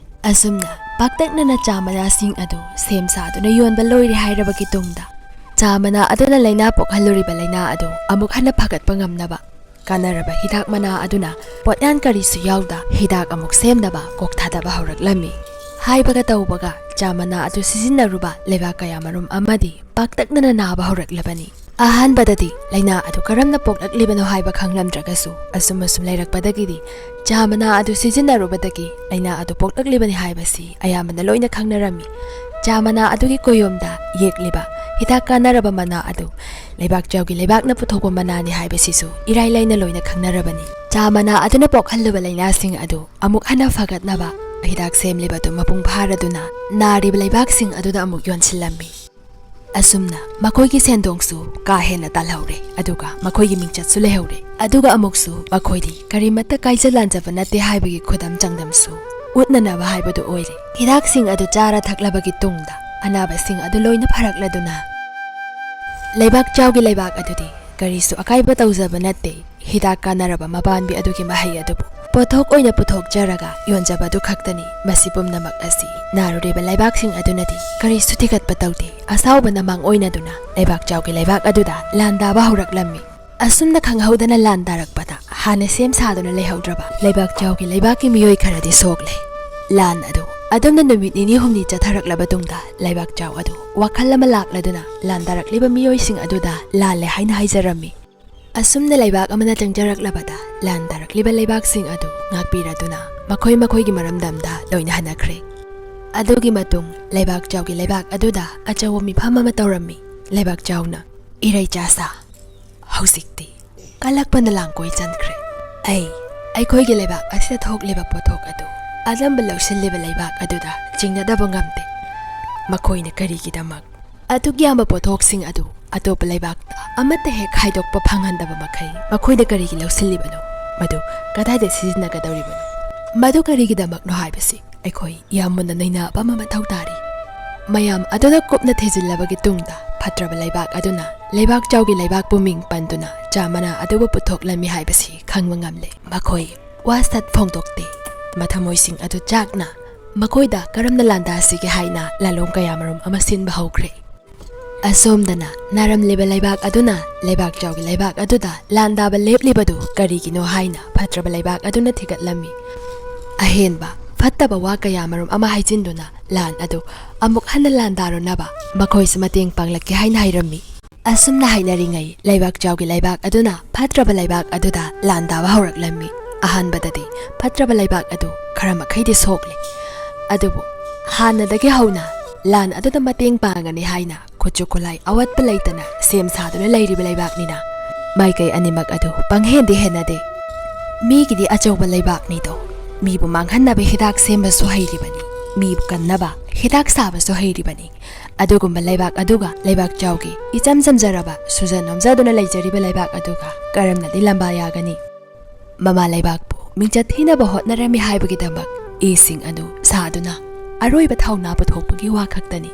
ꯑꯁꯨꯝꯅ ꯄꯥꯛꯇꯛꯅꯅ ꯆꯥ ꯃꯅꯥꯁꯤꯡ ꯑꯗꯨ ꯁꯦꯝ ꯁꯥꯗꯨꯅ ꯌꯣꯟꯕ ꯂꯣꯏꯔꯦ ꯍꯥꯏꯔꯕꯒꯤ ꯇꯨꯡꯗ, ꯆꯥ ꯃꯅꯥ ꯑꯗꯨꯅ ꯂꯥꯏꯅꯥ ꯄꯣꯛꯍꯜꯂꯨꯔꯤꯕ ꯂꯥꯏꯅꯥ ꯑꯗꯨ ꯑꯃꯨꯛ ꯍꯟꯅ ꯐꯒꯠꯄ ꯉꯝꯅꯕ ꯀꯥꯟꯅꯔꯕ ꯍꯤꯗꯥꯛ ꯃꯅꯥ ꯑꯗꯨꯅ ꯄꯣꯠꯌꯥꯟ ꯀꯔꯤꯁꯨ ꯌꯥꯎꯗ ꯍꯤꯗꯥꯛ ꯑꯃꯨꯛ ꯁꯦꯝꯅꯕ ꯀꯣꯛ ꯊꯥꯗꯕ ꯍꯧꯔꯛꯂꯝꯃꯤ꯫ ꯍꯥꯏꯕꯒ ꯇꯧꯕꯒ ꯆꯥ ꯃꯅꯥ ꯑꯗꯨ ꯁꯤꯖꯤꯟꯅꯔꯨꯕ ꯂꯩꯕꯥꯛ ꯀꯌꯥꯃꯔꯨꯝ ꯑꯃꯗꯤ ꯄꯥꯛꯇꯛꯅꯅ ꯅꯥꯕ ꯍꯧꯔꯛꯂꯕꯅꯤ꯫ ꯑꯍꯥꯟꯕꯗꯗꯤ ꯂꯥꯏꯅꯥ ꯑꯗꯨ ꯀꯔꯝꯅ ꯄꯣꯛꯂꯛꯂꯤꯕꯅꯣ ꯍꯥꯏꯕ ꯈꯪꯂꯝꯗ꯭ꯔꯒꯁꯨ, ꯑꯁꯨꯝ ꯑꯁꯨꯝ ꯂꯩꯔꯛꯄꯗꯒꯤꯗꯤ ꯆꯥ ꯃꯅꯥ ꯑꯗꯨ ꯁꯤꯖꯤꯟꯅꯔꯨꯕꯗꯒꯤ ꯂꯥꯏꯅꯥ ꯑꯗꯨ ꯄꯣꯛꯂꯛꯂꯤꯕꯅꯤ ꯍꯥꯏꯕꯁꯤ ꯑꯌꯥꯝꯕꯅ ꯂꯣꯏꯅ ꯈꯪꯅꯔꯝꯃꯤ꯫ ꯆꯥ ꯃꯅꯥ ꯑꯗꯨꯒꯤ ꯀꯣꯌꯣꯝꯗ ꯌꯦꯛꯂꯤꯕ ꯍꯤꯗꯥꯛ ꯀꯥꯟꯅꯔꯕ ꯃꯅꯥ ꯑꯗꯨ ꯂꯩꯕꯥꯛ ꯆꯥꯎꯒꯤ ꯂꯩꯕꯥꯛꯅ ꯄꯨꯊꯣꯛꯄ ꯃꯅꯥꯅꯤ ꯍꯥꯏꯕꯁꯤꯁꯨ ꯏꯔꯥꯏ ꯂꯥꯏꯅ ꯂꯣꯏꯅ ꯈꯪꯅꯔꯕꯅꯤ꯫ ꯆꯥ ꯃꯅꯥ ꯑꯗꯨꯅ ꯄꯣꯛꯍꯜꯂꯨꯕ ꯂꯥꯏꯅꯥꯁꯤꯡ ꯑꯗꯨ ꯑꯃꯨꯛ ꯍꯟꯅ ꯐꯒꯠꯅꯕ ꯍꯤꯗꯥꯛ ꯁꯦꯝꯂꯤꯕꯗꯨ ꯃꯄꯨꯡ ꯐꯥꯔꯗꯨꯅ ꯅꯥꯔꯤꯕ ꯂꯩꯕꯥꯛꯁꯤꯡ ꯑꯗꯨꯗ ꯑꯃꯨꯛ ꯌꯣꯟꯁꯤꯜꯂꯝꯃꯤ꯫ ꯑꯁꯨꯝꯅ ꯃꯈꯣꯏꯒꯤ ꯁꯦꯟꯗꯣꯡꯁꯨ ꯀꯥ ꯍꯦꯟꯅ ꯇꯥꯜꯍꯧꯔꯦ, ꯑꯗꯨꯒ ꯃꯈꯣꯏꯒꯤ ꯃꯤꯡꯆꯠꯁꯨ ꯂꯩꯍꯧꯔꯦ꯫ ꯑꯗꯨꯒ ꯑꯃꯨꯛꯁꯨ ꯃꯈꯣꯏꯗꯤ ꯀꯔꯤꯃꯠꯇ ꯀꯥꯏꯖ ꯂꯥꯟꯖꯕ ꯅꯠꯇꯦ ꯍꯥꯏꯕꯒꯤ ꯈꯨꯗꯝ ꯆꯥꯡꯗꯝꯁꯨ ꯎꯠꯅꯅꯕ ꯍꯥꯏꯕꯗꯨ ꯑꯣꯏꯔꯦ꯫ ꯍꯤꯗꯥꯛꯁꯤꯡ ꯑꯗꯨ ꯆꯥꯔ ꯊꯛꯂꯕꯒꯤ ꯇꯨꯡꯗ ꯑꯅꯥꯕꯁꯤꯡ ꯑꯗꯨ ꯂꯣꯏꯅ ꯐꯔꯛꯂꯗꯨꯅ ꯂꯩꯕꯥꯛ ꯆꯥꯎꯒꯤ ꯂꯩꯕꯥꯛ ꯑꯗꯨꯗꯤ ꯀꯔꯤꯁꯨ ꯑꯀꯥꯏꯕ ꯇꯧꯖꯕ ꯅꯠꯇꯦ꯫ ꯍꯤꯗꯥꯛ ꯀꯥꯟꯅꯔꯕ ꯃꯄꯥꯟꯕꯤ ꯑꯗꯨꯒꯤ ꯃꯍꯩ ꯑꯗꯨꯕꯨ ꯄꯣꯠꯊꯣꯛ ꯑꯣꯏꯅ ꯄꯨꯊꯣꯛꯆꯔꯒ ꯌꯣꯟꯖꯕꯗꯨ ꯈꯛꯇꯅꯤ꯫ ꯃꯁꯤ ꯄꯨꯝꯅꯃꯛ ꯑꯁꯤ ꯅꯥꯔꯨꯔꯤꯕ ꯂꯩꯕꯥꯛꯁꯤꯡ ꯑꯗꯨꯅꯗꯤ ꯀꯔꯤꯁꯨ ꯊꯤꯒꯠꯄ ꯇꯧꯗꯦ꯫ ꯑꯁꯥꯎꯕꯅ ꯃꯥꯡꯑꯣꯏꯅꯗꯨꯅ ꯂꯩꯕꯥꯛ ꯆꯥꯎꯒꯤ ꯂꯩꯕꯥꯛ ꯑꯗꯨꯗ ꯂꯥꯟꯗꯥꯕ ꯍꯧꯔꯛꯂꯝꯃꯤ꯫ ꯑꯁꯨꯝꯅ ꯈꯪꯍꯧꯗꯅ ꯂꯥꯟꯗꯥꯔꯛꯄꯗ ꯍꯥꯟꯅ ꯁꯦꯝ ꯁꯥꯗꯨꯅ ꯂꯩꯍꯧꯗ꯭ꯔꯕ ꯂꯩꯕꯥꯛ ꯆꯥꯎꯒꯤ ꯂꯩꯕꯥꯛꯀꯤ ꯃꯤꯑꯣꯏ ꯈꯔꯗꯤ ꯁꯣꯛꯂꯦ꯫ ꯂꯥꯟ ꯑꯗꯨ ꯑꯗꯨꯝꯅ ꯅꯨꯃꯤꯠ ꯅꯤꯅꯤ ꯍꯨꯝꯅꯤ ꯆꯠꯊꯔꯛꯂꯕ ꯇꯨꯡꯗ ꯂꯩꯕꯥꯛ ꯆꯥꯎ ꯑꯗꯨ ꯋꯥꯈꯜ ꯑꯃ ꯂꯥꯛꯂꯗꯨꯅ ꯂꯥꯟꯗꯥꯔꯛꯂꯤꯕ ꯃꯤꯑꯣꯏꯁꯤꯡ ꯑꯗꯨꯗ ꯂꯥꯜꯂꯦ ꯍꯥꯏꯅ ꯍꯥꯏꯖꯔꯝꯃꯤ꯫ ꯑꯁꯨꯝꯅ ꯂꯩꯕꯥꯛ ꯑꯃꯅ ꯆꯪꯖꯔꯛꯂꯕꯗ ꯂꯥꯟꯗꯥꯔꯛꯂꯤꯕ ꯂꯩꯕꯥꯛꯁꯤꯡ ꯑꯗꯨ ꯉꯥꯛꯄꯤꯔꯗꯨꯅ ꯃꯈꯣꯏ ꯃꯈꯣꯏꯒꯤ ꯃꯔꯝꯗꯝꯗ ꯂꯣꯏꯅ ꯍꯟꯅꯈ꯭ꯔꯦ꯫ ꯑꯗꯨꯒꯤ ꯃꯇꯨꯡ ꯂꯩꯕꯥꯛ ꯆꯥꯎꯒꯤ ꯂꯩꯕꯥꯛ ꯑꯗꯨꯗ ꯑꯆꯧꯕ ꯃꯤꯐꯝ ꯑꯃ ꯇꯧꯔꯝꯃꯤ꯫ ꯂꯩꯕꯥꯛ ꯆꯥꯎꯅ ꯏꯔꯩꯆꯥꯁꯥ, ꯍꯧꯖꯤꯛꯇꯤ ꯀꯜꯂꯛꯄꯅ ꯂꯥꯡꯒꯣꯏ ꯆꯟꯈ꯭ꯔꯦ꯫ ꯑꯩ ꯑꯩꯈꯣꯏꯒꯤ ꯂꯩꯕꯥꯛ ꯑꯁꯤꯗ ꯊꯣꯛꯂꯤꯕ ꯄꯣꯠꯊꯣꯛ ꯑꯗꯨ ꯑꯅꯝꯕ ꯂꯧꯁꯤꯜꯂꯤꯕ ꯂꯩꯕꯥꯛ ꯑꯗꯨꯗ ꯆꯤꯡꯅꯗꯕ ꯉꯝꯗꯦ꯫ ꯃꯈꯣꯏꯅ ꯀꯔꯤꯒꯤꯗꯃꯛ ꯑꯗꯨꯛ ꯌꯥꯝꯕ ꯄꯣꯠꯊꯣꯛꯁꯤꯡ ꯑꯗꯨ ꯑꯇꯣꯞꯄ ꯂꯩꯕꯥꯛꯇ ꯑꯃꯠꯇ ꯍꯦꯛ ꯈꯥꯏꯗꯣꯛꯄ ꯐꯪꯍꯟꯗꯕ ꯃꯈꯩ ꯃꯈꯣꯏꯅ ꯀꯔꯤꯒꯤ ꯂꯧꯁꯤꯜꯂꯤꯕꯅꯣ? ꯃꯗꯨ ꯀꯗꯥꯏꯗ ꯁꯤꯖꯤꯟꯅꯒꯗꯧꯔꯤꯕꯅꯣ? ꯃꯗꯨ ꯀꯔꯤꯒꯤꯗꯃꯛꯅꯣ ꯍꯥꯏꯕꯁꯤ ꯑꯩꯈꯣꯏ ꯌꯥꯝ ꯃꯨꯟꯅ ꯅꯩꯅꯕ ꯑꯃ ꯃꯊꯧ ꯇꯥꯔꯤ꯫ ꯃꯌꯥꯝ ꯑꯗꯨꯗ ꯀꯨꯞꯅ ꯊꯤꯖꯤꯜꯂꯕꯒꯤ ꯇꯨꯡꯗ ꯐꯠꯇ꯭ꯔꯕ ꯂꯩꯕꯥꯛ ꯑꯗꯨꯅ ꯂꯩꯕꯥꯛ ꯆꯥꯎꯒꯤ ꯂꯩꯕꯥꯛꯄꯨ ꯃꯤꯡ ꯄꯟꯗꯨꯅ ꯆꯥ ꯃꯅꯥ ꯑꯗꯨꯕꯨ ꯄꯨꯊꯣꯛꯂꯝꯃꯤ ꯍꯥꯏꯕꯁꯤ ꯈꯪꯕ ꯉꯝꯂꯦ꯫ ꯃꯈꯣꯏ ꯋꯥ ꯁꯠ ꯐꯣꯡꯗꯣꯛꯇꯦ꯫ ꯃꯊꯃꯣꯏꯁꯤꯡ ꯑꯗꯨ ꯆꯥꯛꯅ ꯃꯈꯣꯏꯗ ꯀꯔꯝꯅ ꯂꯥꯟꯗꯥꯁꯤꯒꯦ ꯍꯥꯏꯅ ꯂꯥꯂꯣꯡ ꯀꯌꯥꯃꯔꯨꯝ ꯑꯃ ꯁꯤꯟꯕ ꯍꯧꯈ꯭ꯔꯦ꯫ ꯑꯁꯣꯝꯗꯅ ꯅꯥꯔꯝꯂꯤꯕ ꯂꯩꯕꯥꯛ ꯑꯗꯨꯅ ꯂꯩꯕꯥꯛ ꯆꯥꯎꯒꯤ ꯂꯩꯕꯥꯛ ꯑꯗꯨꯗ ꯂꯥꯟꯗꯥꯕ ꯂꯦꯞꯂꯤꯕꯗꯨ ꯀꯔꯤꯒꯤꯅꯣ ꯍꯥꯏꯅ ꯐꯠꯇ꯭ꯔꯕ ꯂꯩꯕꯥꯛ ꯑꯗꯨꯅ ꯊꯤꯒꯠꯂꯝꯃꯤ꯫ ꯑꯍꯦꯟꯕ ꯐꯠꯇꯕ ꯋꯥ ꯀꯌꯥꯃꯔꯨꯝ ꯑꯃ ꯍꯥꯏꯖꯤꯟꯗꯨꯅ ꯂꯥꯟ ꯑꯗꯨ ꯑꯃꯨꯛ ꯍꯟꯅ ꯂꯥꯟꯗꯥꯔꯨꯅꯕ ꯃꯈꯣꯏꯁꯨ ꯃꯇꯦꯡ ꯄꯥꯡꯂꯛꯀꯦ ꯍꯥꯏꯅ ꯍꯥꯏꯔꯝꯃꯤ꯫ ꯑꯁꯨꯝꯅ ꯍꯥꯏꯅꯔꯤꯉꯩ ꯂꯩꯕꯥꯛ ꯆꯥꯎꯒꯤ ꯂꯩꯕꯥꯛ ꯑꯗꯨꯅ ꯐꯠꯇ꯭ꯔꯕ ꯂꯩꯕꯥꯛ ꯑꯗꯨꯗ ꯂꯥꯟꯗꯥꯕ ꯍꯧꯔꯛꯂꯝꯃꯤ꯫ ꯑꯍꯥꯟꯕꯗꯗꯤ ꯐꯠꯇ꯭ꯔꯕ ꯂꯩꯕꯥꯛ ꯑꯗꯨ ꯈꯔ ꯃꯈꯩꯗꯤ ꯁꯣꯛꯂꯦ, ꯑꯗꯨꯕꯨ ꯍꯥꯟꯅꯗꯒꯤ ꯍꯧꯅ ꯂꯥꯟ ꯑꯗꯨꯗ ꯃꯇꯦꯡ ꯄꯥꯡꯒꯅꯤ ꯍꯥꯏꯅ ꯈꯨꯠꯁꯨ ꯈꯨꯠꯂꯥꯏ ꯑꯋꯥꯠꯄ ꯂꯩꯇꯅ ꯁꯦꯝ ꯁꯥꯗꯨꯅ ꯂꯩꯔꯤꯕ ꯂꯩꯕꯥꯛꯅꯤꯅ ꯃꯥꯏꯀꯩ ꯑꯅꯤꯃꯛ ꯑꯗꯨ ꯄꯪꯍꯦꯟꯗꯤ ꯍꯦꯟꯅꯗꯦ꯫ ꯃꯤꯒꯤꯗꯤ ꯑꯆꯧꯕ ꯂꯩꯕꯥꯛꯅꯤꯗꯣ, ꯃꯤꯕꯨ ꯃꯥꯡꯍꯟꯅꯕ ꯍꯤꯗꯥꯛ ꯁꯦꯝꯕꯁꯨ ꯍꯩꯔꯤꯕꯅꯤ, ꯃꯤꯕꯨ ꯀꯟꯅꯕ ꯍꯤꯗꯥꯛ ꯁꯥꯕꯁꯨ ꯍꯩꯔꯤꯕꯅꯤ꯫ ꯑꯗꯨꯒꯨꯝꯕ ꯂꯩꯕꯥꯛ ꯑꯗꯨꯒ ꯂꯩꯕꯥꯛ ꯆꯥꯎꯒꯤ ꯏꯆꯝ ꯆꯝꯖꯔꯕ ꯁꯨꯖ ꯅꯣꯝꯖꯗꯨꯅ ꯂꯩꯖꯔꯤꯕ ꯂꯩꯕꯥꯛ ꯑꯗꯨꯒ ꯀꯔꯝꯅꯗꯤ ꯂꯝꯕꯥ ꯌꯥꯒꯅꯤ? ꯃꯃꯥ ꯂꯩꯕꯥꯛꯄꯨ ꯃꯤꯡꯆꯠ ꯊꯤꯅꯕ ꯍꯣꯠꯅꯔꯝꯃꯤ ꯍꯥꯏꯕꯒꯤꯗꯃꯛ ꯏꯁꯤꯡ ꯑꯗꯨ ꯁꯥꯗꯨꯅ ꯑꯔꯣꯏꯕ ꯊꯧꯅꯥ ꯄꯨꯊꯣꯛꯄꯒꯤ ꯋꯥ ꯈꯛꯇꯅꯤ꯫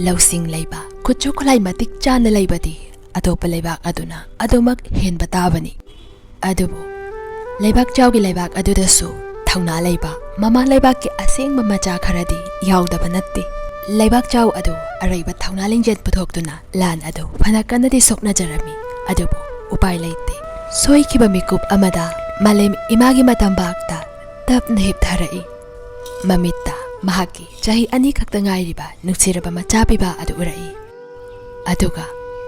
ꯂꯧꯁꯤꯡ ꯂꯩꯕ, ꯈꯨꯠꯁꯨ ꯈꯨꯠꯂꯥꯏ ꯃꯇꯤꯛ ꯆꯥꯅ ꯂꯩꯕꯗꯤ ꯑꯇꯣꯞꯄ ꯂꯩꯕꯥꯛ ꯑꯗꯨꯅ ꯑꯗꯨꯃꯛ ꯍꯦꯟꯕ ꯇꯥꯕꯅꯤ꯫ ꯑꯗꯨꯕꯨ ꯂꯩꯕꯥꯛ ꯆꯥꯎꯒꯤ ꯂꯩꯕꯥꯛ ꯑꯗꯨꯗꯁꯨ ꯊꯧꯅꯥ ꯂꯩꯕ ꯃꯃꯥ ꯂꯩꯕꯥꯛꯀꯤ ꯑꯁꯦꯡꯕ ꯃꯆꯥ ꯈꯔꯗꯤ ꯌꯥꯎꯗꯕ ꯅꯠꯇꯦ꯫ ꯂꯩꯕꯥꯛ ꯆꯥꯎ ꯑꯗꯨ ꯑꯔꯩꯕ ꯊꯧꯅꯥ ꯂꯤꯡꯖꯦꯜ ꯄꯨꯊꯣꯛꯇꯨꯅ ꯂꯥꯟ ꯑꯗꯨ ꯐꯅ ꯀꯟꯅꯗꯤ ꯁꯣꯛꯅꯖꯔꯝꯃꯤ, ꯑꯗꯨꯕꯨ ꯎꯄꯥꯏ ꯂꯩꯇꯦ꯫ ꯁꯣꯏꯈꯤꯕ ꯃꯤꯀꯨꯞ ꯑꯃꯗ ꯃꯥꯂꯦꯝ ꯏꯃꯥꯒꯤ ꯃꯇꯝꯕꯥꯛꯇ ꯇꯞꯅ ꯍꯤꯞꯊꯔꯛꯏ꯫ ꯃꯃꯤꯠꯇ ꯃꯍꯥꯛꯀꯤ ꯆꯍꯤ ꯑꯅꯤ ꯈꯛꯇ ꯉꯥꯏꯔꯤꯕ ꯅꯨꯡꯁꯤꯔꯕ ꯃꯆꯥ ꯄꯤꯕ ꯑꯗꯨ ꯎꯔꯛꯏ꯫ ꯑꯗꯨꯒ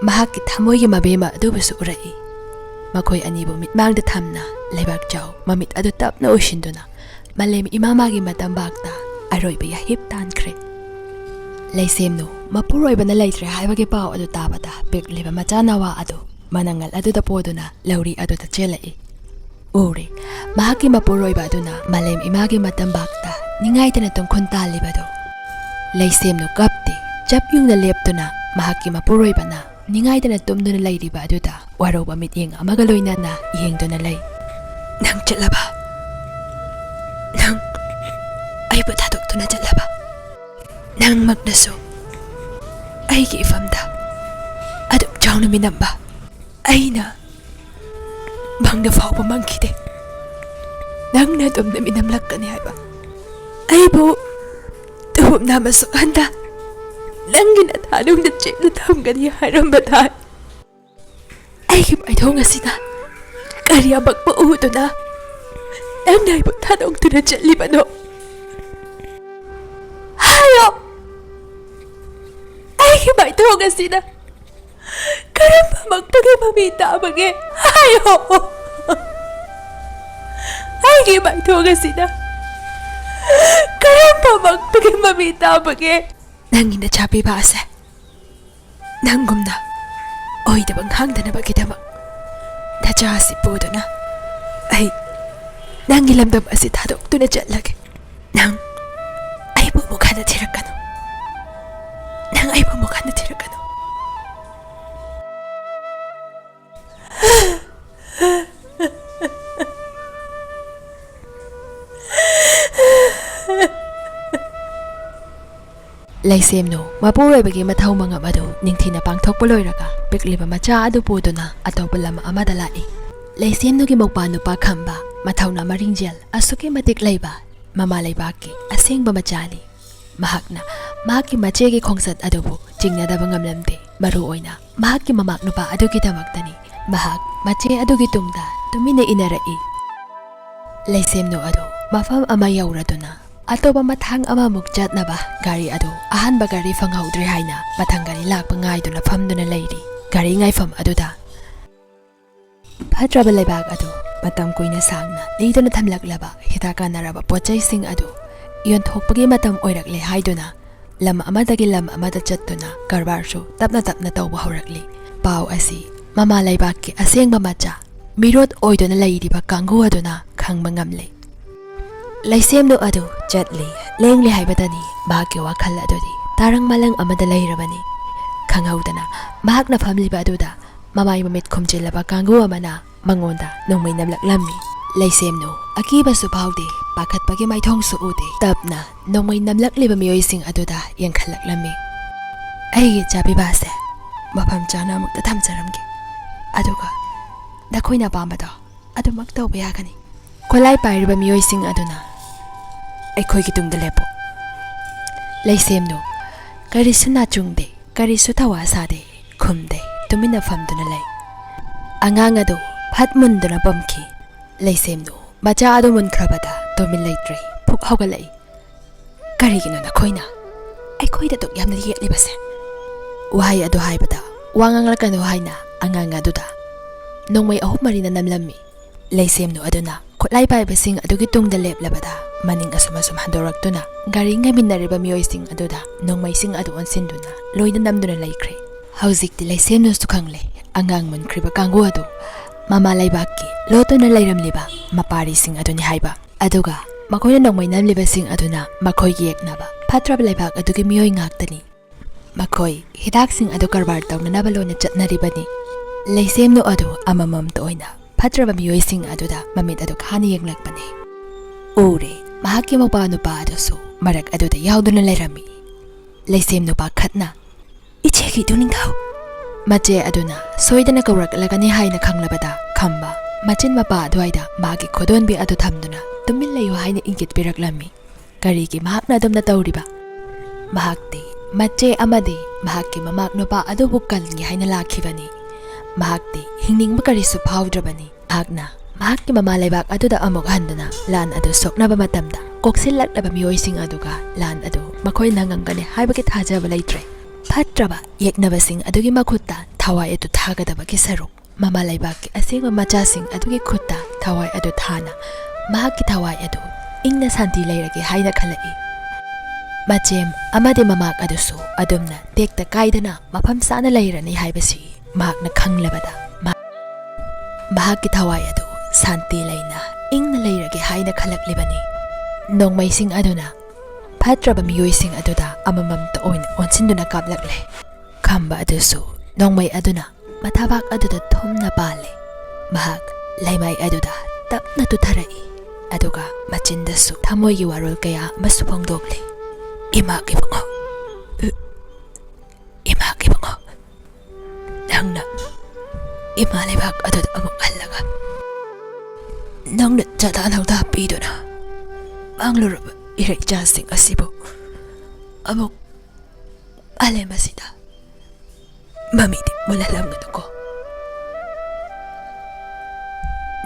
ꯃꯍꯥꯛꯀꯤ ꯊꯃꯣꯏꯒꯤ ꯃꯕꯦꯝꯃ ꯑꯗꯨꯕꯨꯁꯨ ꯎꯔꯛꯏ꯫ ꯃꯈꯣꯏ ꯑꯅꯤꯕꯨ ꯃꯤꯠꯃꯥꯡꯗ ꯊꯝꯅ ꯂꯩꯕꯥꯛ ꯆꯥꯎ ꯃꯃꯤꯠ ꯑꯗꯨ ꯇꯞꯅ ꯎꯏꯁꯤꯟꯗꯨꯅ ꯃꯥꯂꯦꯝ ꯏꯃꯥ ꯃꯥꯒꯤ ꯃꯇꯝꯕꯥꯛꯇ ꯑꯔꯣꯏꯕ ꯌꯥꯍꯤꯞ ꯇꯥꯟꯈ꯭ꯔꯦ꯫ ꯂꯩꯁꯦꯝꯅꯨ ꯃꯄꯨꯔꯣꯏꯕꯅ ꯂꯩꯇ꯭ꯔꯦ ꯍꯥꯏꯕꯒꯤ ꯄꯥꯎ ꯑꯗꯨ ꯇꯥꯕꯗ ꯄꯤꯛꯂꯤꯕ ꯃꯆꯥꯅꯋꯥ ꯑꯗꯨ ꯃꯅꯪꯒꯜ ꯑꯗꯨꯗ ꯄꯣꯗꯨꯅ ꯂꯧꯔꯤ ꯑꯗꯨꯗ ꯆꯦꯜꯂꯛꯏ꯫ ꯎꯔꯦ, ꯃꯍꯥꯛꯀꯤ ꯃꯄꯨꯔꯣꯏꯕ ꯑꯗꯨꯅ ꯃꯥꯂꯦꯝ ꯏꯃꯥꯒꯤ ꯃꯇꯝꯕꯥꯛꯇ ꯅꯤꯡꯉꯥꯏꯗꯅ ꯇꯨꯝꯈꯨꯟ ꯇꯥꯜꯂꯤꯕꯗꯨ꯫ ꯂꯩꯁꯦꯝꯅꯨ ꯀꯞꯇꯦ, ꯆꯞ ꯌꯨꯡꯅ ꯂꯦꯞꯇꯨꯅ ꯃꯍꯥꯛꯀꯤ ꯃꯄꯨꯔꯣꯏꯕꯅ ꯅꯤꯡꯉꯥꯏꯗꯅ ꯇꯨꯝꯗꯨꯅ ꯂꯩꯔꯤꯕ ꯑꯗꯨꯗ ꯋꯥꯔꯧꯕ ꯃꯤꯠꯌꯦꯡ ꯑꯃꯒ ꯂꯣꯏꯅꯅ ꯌꯦꯡꯗꯨꯅ ꯂꯩ꯫ "ꯅꯪ ꯆꯠꯂꯕ? ꯅꯪ ꯑꯩꯕꯨ ꯊꯥꯗꯣꯛꯇꯨꯅ ꯆꯠꯂꯕ? ꯅꯪꯃꯛꯅꯁꯨ ꯑꯩꯒꯤ ꯏꯐꯝꯗ ꯑꯗꯨꯛ ꯆꯥꯎꯅ ꯃꯤꯅꯝꯕ ꯑꯩꯅ ꯃꯪꯗ ꯐꯥꯎꯕ ꯃꯪꯈꯤꯗꯦ꯫ ꯅꯪꯅ ꯑꯗꯨꯝꯅ ꯃꯤꯅꯝꯂꯛꯀꯅꯤ ꯍꯥꯏꯕ꯫ ꯑꯩꯕꯨ ꯇꯨꯝꯅ ꯑꯃꯁꯨ ꯍꯟꯗ ꯅꯪꯒꯤ ꯅꯊꯥꯅꯨꯡꯗ ꯆꯦꯠꯅ ꯊꯝꯒꯅꯤ ꯍꯥꯏꯔꯝꯕ ꯇꯥꯏ꯫ ꯑꯩꯒꯤ ꯃꯥꯏꯊꯣꯡ ꯑꯁꯤꯗ ꯀꯔꯤ ꯑꯃꯛꯄ ꯎꯗꯨꯅ ꯅꯪꯅ ꯑꯩꯕꯨ ꯊꯥꯗꯣꯛꯇꯨꯅ ꯆꯠꯂꯤꯕꯅꯣ? ꯍꯥꯏꯌꯣ! ꯑꯩꯒꯤ ꯃꯥꯏꯊꯣꯡ ꯑꯁꯤꯗ ꯀꯔꯝꯕ ꯃꯛꯄꯒꯤ ꯃꯃꯤ ꯇꯥꯕꯒꯦ? ꯍꯥꯏꯌꯣ! ꯑꯩꯒꯤ ꯃꯥꯏꯊꯣꯡ ꯑꯁꯤꯗ ꯀꯔꯝꯕ ꯃꯛꯄꯒꯤ ꯃꯃꯤ ꯇꯥꯕꯒꯦ?" ꯅꯪꯒꯤ ꯅꯆꯥꯄꯤꯕ ꯑꯁꯦ ꯅꯪꯒꯨꯝꯅ ꯑꯣꯏꯗꯕ ꯉꯥꯡꯗꯅꯕꯒꯤꯗꯃꯛ ꯅꯆꯥ ꯑꯁꯤ ꯄꯨꯗꯨꯅ ꯑꯩ ꯅꯪꯒꯤ ꯂꯝꯗꯝ ꯑꯁꯤ ꯊꯥꯗꯣꯛꯇꯨꯅ ꯆꯠꯂꯒꯦ꯫ ꯅꯪ ꯑꯩꯕꯨ ꯑꯃꯨꯛ ꯍꯟꯅ ꯊꯤꯔꯛꯀꯅꯨ꯫ ꯅꯪ ꯑꯩꯕꯨ ꯑꯃꯨꯛ ꯍꯟꯅ ꯊꯤꯔꯛꯀꯅꯨ꯫ ꯂꯩꯁꯦꯝꯅꯨ ꯃꯄꯨꯔꯣꯏꯕꯒꯤ ꯃꯊꯧ ꯃꯉꯝ ꯑꯗꯨ ꯅꯤꯡꯊꯤꯅ ꯄꯥꯡꯊꯣꯛꯄ ꯂꯣꯏꯔꯒ ꯄꯤꯛꯂꯤꯕ ꯃꯆꯥ ꯑꯗꯨ ꯄꯨꯗꯨꯅ ꯑꯇꯣꯞꯄ ꯂꯝ ꯑꯃꯗ ꯂꯥꯛꯏ꯫ ꯂꯩꯁꯦꯝꯅꯨꯒꯤ ꯃꯧꯄꯥ ꯅꯨꯄꯥ ꯈꯝꯕ, ꯃꯊꯧꯅꯥ ꯃꯔꯤꯡꯖꯦꯜ, ꯑꯁꯨꯛꯀꯤ ꯃꯇꯤꯛ ꯂꯩꯕ ꯃꯃꯥ ꯂꯩꯕꯥꯛꯀꯤ ꯑꯁꯦꯡꯕ ꯃꯆꯥꯅꯤ꯫ ꯃꯍꯥꯛꯅ ꯃꯍꯥꯛꯀꯤ ꯃꯆꯦꯒꯤ ꯈꯣꯡꯆꯠ ꯑꯗꯨꯕꯨ ꯆꯤꯡꯅꯗꯕ ꯉꯝꯂꯝꯗꯦ꯫ ꯃꯔꯨ ꯑꯣꯏꯅ ꯃꯍꯥꯛꯀꯤ ꯃꯃꯥꯛ ꯅꯨꯄꯥ ꯑꯗꯨꯒꯤꯗꯃꯛꯇꯅꯤ꯫ ꯃꯍꯥꯛ ꯃꯆꯦ ꯑꯗꯨꯒꯤ ꯇꯨꯡꯗ ꯇꯨꯃꯤꯟꯅ ꯏꯟꯅꯔꯛꯏ꯫ ꯂꯩꯁꯦꯝꯅꯨ ꯑꯗꯨ ꯃꯐꯝ ꯑꯃ ꯌꯧꯔꯗꯨꯅ ꯑꯇꯣꯞꯄ ꯃꯊꯥꯡ ꯑꯃꯃꯨꯛ ꯆꯠꯅꯕ ꯒꯥꯔꯤ ꯑꯗꯨ ꯑꯍꯥꯟꯕ ꯒꯥꯔꯤ ꯐꯪꯍꯧꯗ꯭ꯔꯦ ꯍꯥꯏꯅ ꯃꯊꯪ ꯒꯥꯔꯤ ꯂꯥꯛꯄ ꯉꯥꯏꯗꯨꯅ ꯐꯝꯗꯨꯅ ꯂꯩꯔꯤ꯫ ꯒꯥꯔꯤ ꯉꯥꯏꯐꯝ ꯑꯗꯨꯗ ꯐꯠꯇ꯭ꯔꯕ ꯂꯩꯕꯥꯛ ꯑꯗꯨ ꯃꯇꯝ ꯀꯨꯏꯅ ꯁꯥꯡꯅ ꯂꯤꯗꯨꯅ ꯊꯝꯂꯛꯂꯕ ꯍꯤꯗꯥꯛ ꯀꯥꯟꯅꯔꯕ ꯄꯣꯠ ꯆꯩꯁꯤꯡ ꯑꯗꯨ ꯌꯣꯟꯊꯣꯛꯄꯒꯤ ꯃꯇꯝ ꯑꯣꯏꯔꯛꯂꯦ ꯍꯥꯏꯗꯨꯅ ꯂꯝ ꯑꯃꯗꯒꯤ ꯂꯝ ꯑꯃꯗ ꯆꯠꯇꯨꯅ ꯀꯔꯕꯥꯔꯁꯨ ꯇꯞꯅ ꯇꯞꯅ ꯇꯧꯕ ꯍꯧꯔꯛꯂꯤ꯫ ꯄꯥꯎ ꯑꯁꯤ ꯃꯃꯥ ꯂꯩꯕꯥꯛꯀꯤ ꯑꯁꯦꯡꯕ ꯃꯆꯥ, ꯃꯤꯔꯣꯠ ꯑꯣꯏꯗꯨꯅ ꯂꯩꯔꯤꯕ ꯀꯥꯡꯕꯨ ꯑꯗꯨꯅ ꯈꯪꯕ ꯉꯝꯂꯦ꯫ ꯂꯩꯁꯦꯝꯅꯨ ꯑꯗꯨ ꯆꯠꯂꯤ, ꯂꯦꯡꯂꯤ ꯍꯥꯏꯕꯗꯅꯤ ꯃꯍꯥꯛꯀꯤ ꯋꯥꯈꯜ ꯑꯗꯨꯗꯤ ꯇꯥꯔꯪ ꯃꯥꯂꯪ ꯑꯃꯗ ꯂꯩꯔꯕꯅꯤ꯫ ꯈꯪꯍꯧꯗꯅ ꯃꯍꯥꯛꯅ ꯐꯝꯂꯤꯕ ꯑꯗꯨꯗ ꯃꯃꯥꯏ ꯃꯃꯤꯠ ꯈꯨꯝꯖꯤꯜꯂꯕ ꯀꯥꯡꯕꯨ ꯑꯃꯅ ꯃꯉꯣꯟꯗ ꯅꯣꯡꯃꯩ ꯅꯝꯂꯛꯂꯝꯃꯤ꯫ ꯂꯩꯁꯦꯝꯅꯨ ꯑꯀꯤꯕꯁꯨ ꯐꯥꯎꯗꯦ, ꯄꯥꯈꯠꯄꯒꯤ ꯃꯥꯏꯊꯣꯡꯁꯨ ꯎꯗꯦ꯫ ꯇꯞꯅ ꯅꯣꯡꯃꯩ ꯅꯝꯂꯛꯂꯤꯕ ꯃꯤꯑꯣꯏꯁꯤꯡ ꯑꯗꯨꯗ ꯌꯦꯡꯈꯠꯂꯛꯂꯝꯃꯤ꯫ "ꯑꯩꯒꯤ ꯆꯥꯕꯤꯕꯥꯁꯦ ꯃꯐꯝ ꯆꯥꯅ ꯑꯃꯨꯛꯇ ꯊꯝꯖꯔꯝꯒꯦ, ꯑꯗꯨꯒ ꯅꯈꯣꯏꯅ ꯑꯄꯥꯝꯕꯗꯣ ꯑꯗꯨꯃꯛ ꯇꯧꯕ ꯌꯥꯒꯅꯤ꯫ ꯈꯣꯠꯂꯥꯏ ꯄꯥꯏꯔꯤꯕ ꯃꯤꯑꯣꯏꯁꯤꯡ ꯑꯗꯨꯅ ꯑꯩꯈꯣꯏꯒꯤ ꯇꯨꯡꯗ ꯂꯦꯞꯄꯨ꯫" ꯂꯩꯁꯦꯝꯅꯨ ꯀꯔꯤꯁꯨ ꯅꯥꯆꯨꯡꯗꯦ, ꯀꯔꯤꯁꯨ ꯊꯧꯋꯥ ꯁꯥꯗꯦ, ꯈꯨꯝꯗꯦ, ꯇꯨꯃꯤꯟꯅ ꯐꯝꯗꯨꯅ ꯂꯩ꯫ ꯑꯉꯥꯡ ꯑꯗꯨ ꯐꯠ ꯃꯨꯟꯗꯨꯅ ꯄꯝꯈꯤ꯫ ꯂꯩꯁꯦꯝꯅꯨ ꯃꯆꯥ ꯑꯗꯨ ꯃꯨꯟꯈ꯭ꯔꯕꯗ ꯇꯨꯃꯤꯟ ꯂꯩꯇ꯭ꯔꯦ, ꯐꯨꯛ ꯍꯧꯒꯠꯂꯛꯏ꯫ "ꯀꯔꯤꯒꯤꯅꯣ ꯅꯈꯣꯏꯅ ꯑꯩꯈꯣꯏꯗ ꯑꯗꯨꯛ ꯌꯥꯝꯅ ꯌꯦꯠꯂꯤꯕꯁꯦ?" ꯋꯥꯍꯩ ꯑꯗꯨ ꯍꯥꯏꯕꯗ, "ꯋꯥ ꯉꯥꯡꯂꯛꯀꯅꯨ" ꯍꯥꯏꯅ ꯑꯉꯥꯡ ꯑꯗꯨꯗ ꯅꯣꯡꯃꯩ ꯑꯍꯨꯝ ꯃꯔꯤꯅ ꯅꯝꯂꯝꯃꯤ꯫ ꯂꯩꯁꯦꯝꯅꯨ ꯑꯗꯨꯅ ꯈꯨꯠꯂꯥꯏ ꯄꯥꯏꯕꯁꯤꯡ ꯑꯗꯨꯒꯤ ꯇꯨꯡꯗ ꯂꯦꯞꯂꯕꯗ, ꯃꯅꯤꯡ ꯑꯁꯨꯝ ꯑꯁꯨꯝ ꯍꯟꯗꯣꯔꯛꯇꯨꯅ ꯒꯥꯔꯤ ꯉꯥꯏꯃꯤꯟꯅꯔꯤꯕ ꯃꯤꯑꯣꯏꯁꯤꯡ ꯑꯗꯨꯗ ꯅꯣꯡꯃꯩꯁꯤꯡ ꯑꯗꯨ ꯑꯣꯟꯁꯤꯟꯗꯨꯅ ꯂꯣꯏꯅ ꯅꯝꯗꯨꯅ ꯂꯩꯈ꯭ꯔꯦ꯫ ꯍꯧꯖꯤꯛꯇꯤ ꯂꯩꯁꯦꯝꯅꯨꯁꯨ ꯈꯪꯂꯦ, ꯑꯉꯥꯡ ꯃꯨꯟꯈ꯭ꯔꯤꯕ ꯀꯥꯡꯕꯨ ꯑꯗꯨ ꯃꯃꯥ ꯂꯩꯕꯥꯛꯀꯤ ꯂꯣꯠꯇꯨꯅ ꯂꯩꯔꯝꯂꯤꯕ ꯃꯄꯥꯔꯤꯁꯤꯡ ꯑꯗꯨꯅꯤ ꯍꯥꯏꯕ꯫ ꯑꯗꯨꯒ ꯃꯈꯣꯏꯅ ꯅꯣꯡꯃꯩ ꯅꯝꯂꯤꯕꯁꯤꯡ ꯑꯗꯨꯅ ꯃꯈꯣꯏꯒꯤ ꯌꯦꯛꯅꯕ ꯐꯠꯇ꯭ꯔꯕ ꯂꯩꯕꯥꯛ ꯑꯗꯨꯒꯤ ꯃꯤꯑꯣꯏ ꯉꯥꯛꯇꯅꯤ꯫ ꯃꯈꯣꯏ ꯍꯤꯗꯥꯛꯁꯤꯡ ꯑꯗꯨ ꯀꯔꯕꯥꯔ ꯇꯧꯅꯅꯕ ꯂꯣꯏꯅ ꯆꯠꯅꯔꯤꯕꯅꯤ꯫ ꯂꯩꯁꯦꯝꯅꯨ ꯑꯗꯨ ꯑꯃꯃꯝꯇ ꯑꯣꯏꯅ ꯐꯠꯇ꯭ꯔꯕ ꯃꯤꯑꯣꯏꯁꯤꯡ ꯑꯗꯨꯗ ꯃꯃꯤꯠ ꯑꯗꯨ ꯈꯥꯅ ꯌꯦꯡꯂꯛꯄꯅꯤ꯫ ꯎꯔꯦ, ꯃꯍꯥꯛꯀꯤ ꯃꯄꯥ ꯅꯨꯄꯥ ꯑꯗꯨꯁꯨ ꯃꯔꯛ ꯑꯗꯨꯗ ꯌꯥꯎꯗꯨꯅ ꯂꯩꯔꯝꯃꯤ꯫ ꯂꯩꯁꯦꯝꯅꯨ ꯄꯥꯈꯠꯅ, "ꯏꯆꯦꯒꯤ ꯏꯇꯨ ꯅꯤꯡꯊꯧ!" ꯃꯆꯦ ꯑꯗꯨꯅ ꯁꯣꯏꯗꯅ ꯀꯧꯔꯛꯂꯒꯅꯤ ꯍꯥꯏꯅ ꯈꯪꯂꯕꯗ, ꯈꯝꯕ ꯃꯆꯤꯟ ꯃꯄꯥ ꯑꯗꯨꯋꯥꯏꯗ ꯃꯥꯒꯤ ꯈꯨꯗꯣꯟꯕꯤ ꯑꯗꯨ ꯊꯝꯗꯨꯅ ꯇꯨꯃꯤꯟ ꯂꯩꯌꯨ ꯍꯥꯏꯅ ꯏꯪꯒꯤꯠ ꯄꯤꯔꯛꯂꯝꯃꯤ꯫ ꯀꯔꯤꯒꯤ ꯃꯍꯥꯛꯅ ꯑꯗꯨꯝꯅ ꯇꯧꯔꯤꯕ? ꯃꯍꯥꯛꯇꯤ ꯃꯆꯦ ꯑꯃꯗꯤ ꯃꯍꯥꯛꯀꯤ ꯃꯃꯥꯛ ꯅꯨꯄꯥ ꯑꯗꯨꯕꯨ ꯀꯟꯒꯦ ꯍꯥꯏꯅ ꯂꯥꯛꯈꯤꯕꯅꯤ꯫ ꯃꯍꯥꯛꯇꯤ ꯍꯤꯡꯅꯤꯡꯕ ꯀꯔꯤꯁꯨ ꯐꯥꯎꯗ꯭ꯔꯕꯅꯤ꯫ ꯃꯍꯥꯛꯅ ꯃꯍꯥꯛꯀꯤ ꯃꯃꯥ ꯂꯩꯕꯥꯛ ꯑꯗꯨꯗ ꯑꯃꯨꯛ ꯍꯟꯗꯨꯅ ꯂꯥꯟ ꯑꯗꯨ ꯁꯣꯛꯅꯕ ꯃꯇꯝꯗ, ꯀꯣꯛꯁꯤꯜꯂꯛꯂꯕ ꯃꯤꯑꯣꯏꯁꯤꯡ ꯑꯗꯨꯒ ꯂꯥꯟ ꯑꯗꯨ ꯃꯈꯣꯏꯅ ꯉꯝꯒꯅꯤ ꯍꯥꯏꯕꯒꯤ ꯊꯥꯖꯕ ꯂꯩꯇ꯭ꯔꯦ꯫ ꯐꯠꯇ꯭ꯔꯕ ꯌꯦꯛꯅꯕꯁꯤꯡ ꯑꯗꯨꯒꯤ ꯃꯈꯨꯠꯇ ꯊꯋꯥꯏ ꯑꯗꯨ ꯊꯥꯒꯗꯕꯒꯤ ꯁꯔꯨꯛ, ꯃꯃꯥ ꯂꯩꯕꯥꯛꯀꯤ ꯑꯁꯦꯡꯕ ꯃꯆꯥꯁꯤꯡ ꯑꯗꯨꯒꯤ ꯈꯨꯠꯇ ꯊꯋꯥꯏ ꯑꯗꯨ ꯊꯥꯅ, ꯃꯍꯥꯛꯀꯤ ꯊꯋꯥꯏ ꯑꯗꯨ ꯏꯪꯅ ꯁꯥꯟꯇꯤ ꯂꯩꯔꯒꯦ ꯍꯥꯏꯅ ꯈꯜꯂꯛꯏ꯫ ꯃꯆꯦꯝ ꯑꯃꯗꯤ ꯃꯃꯥꯛ ꯑꯗꯨꯁꯨ ꯑꯗꯨꯝꯅ ꯇꯦꯛꯇ ꯀꯥꯏꯗꯅ ꯃꯐꯝ ꯆꯥꯅ ꯂꯩꯔꯅꯤ ꯍꯥꯏꯕꯁꯤ ꯃꯍꯥꯛꯅ ꯈꯪꯂꯕꯗ, ꯃꯍꯥꯛ-, ꯃꯍꯥꯛꯀꯤ ꯊꯋꯥꯏ ꯑꯗꯨ ꯁꯥꯟꯇꯤ ꯂꯩꯅ ꯏꯪꯅ ꯂꯩꯔꯒꯦ ꯍꯥꯏꯅ ꯈꯜꯂꯛꯂꯤꯕꯅꯤ꯫ ꯅꯣꯡꯃꯩꯁꯤꯡ ꯑꯗꯨꯅ ꯐꯠꯇ꯭ꯔꯕ ꯃꯤꯑꯣꯏꯁꯤꯡ ꯑꯗꯨꯗ ꯑꯃꯃꯝꯇ ꯑꯣꯏꯅ ꯑꯣꯟꯁꯤꯟꯗꯨꯅ ꯀꯥꯞꯂꯛꯂꯦ꯫ ꯈꯝꯕ ꯑꯗꯨꯁꯨ ꯅꯣꯡꯃꯩ ꯑꯗꯨꯅ ꯃꯊꯕꯥꯛ ꯑꯗꯨꯗ ꯊꯨꯝꯅ ꯄꯥꯜꯂꯦ꯫ ꯃꯍꯥꯛ ꯂꯩꯃꯥꯏ ꯑꯗꯨꯗ ꯇꯞꯅ ꯇꯨꯊꯔꯛꯏ, ꯑꯗꯨꯒ ꯃꯆꯤꯟꯗꯁꯨ ꯊꯃꯣꯏꯒꯤ ꯋꯥꯔꯣꯜ ꯀꯌꯥ ꯑꯃꯁꯨ ꯐꯣꯡꯗꯣꯛꯂꯤ꯫ "ꯏꯃꯥ ꯏꯕꯨꯡꯉꯣ, ꯏꯃꯥ ꯏꯕꯨꯡꯉꯣ, ꯅꯪꯅ ꯏꯃꯥ ꯂꯩꯕꯥꯛ ꯑꯗꯨꯗ ꯑꯃꯨꯛ ꯍꯜꯂꯒ ꯅꯪꯅ ꯆꯥꯗꯥ ꯅꯧꯗꯥ ꯄꯤꯗꯨꯅ ꯃꯥꯡꯂꯨꯔꯕ ꯏꯔꯩꯆꯥꯁꯤꯡ ꯑꯁꯤꯕꯨ ꯑꯃꯨꯛ ꯃꯥꯂꯦꯝ ꯑꯁꯤꯗ ꯃꯃꯤꯗꯤ ꯃꯨꯜꯍꯜꯂꯝꯒꯅꯨꯀꯣ꯫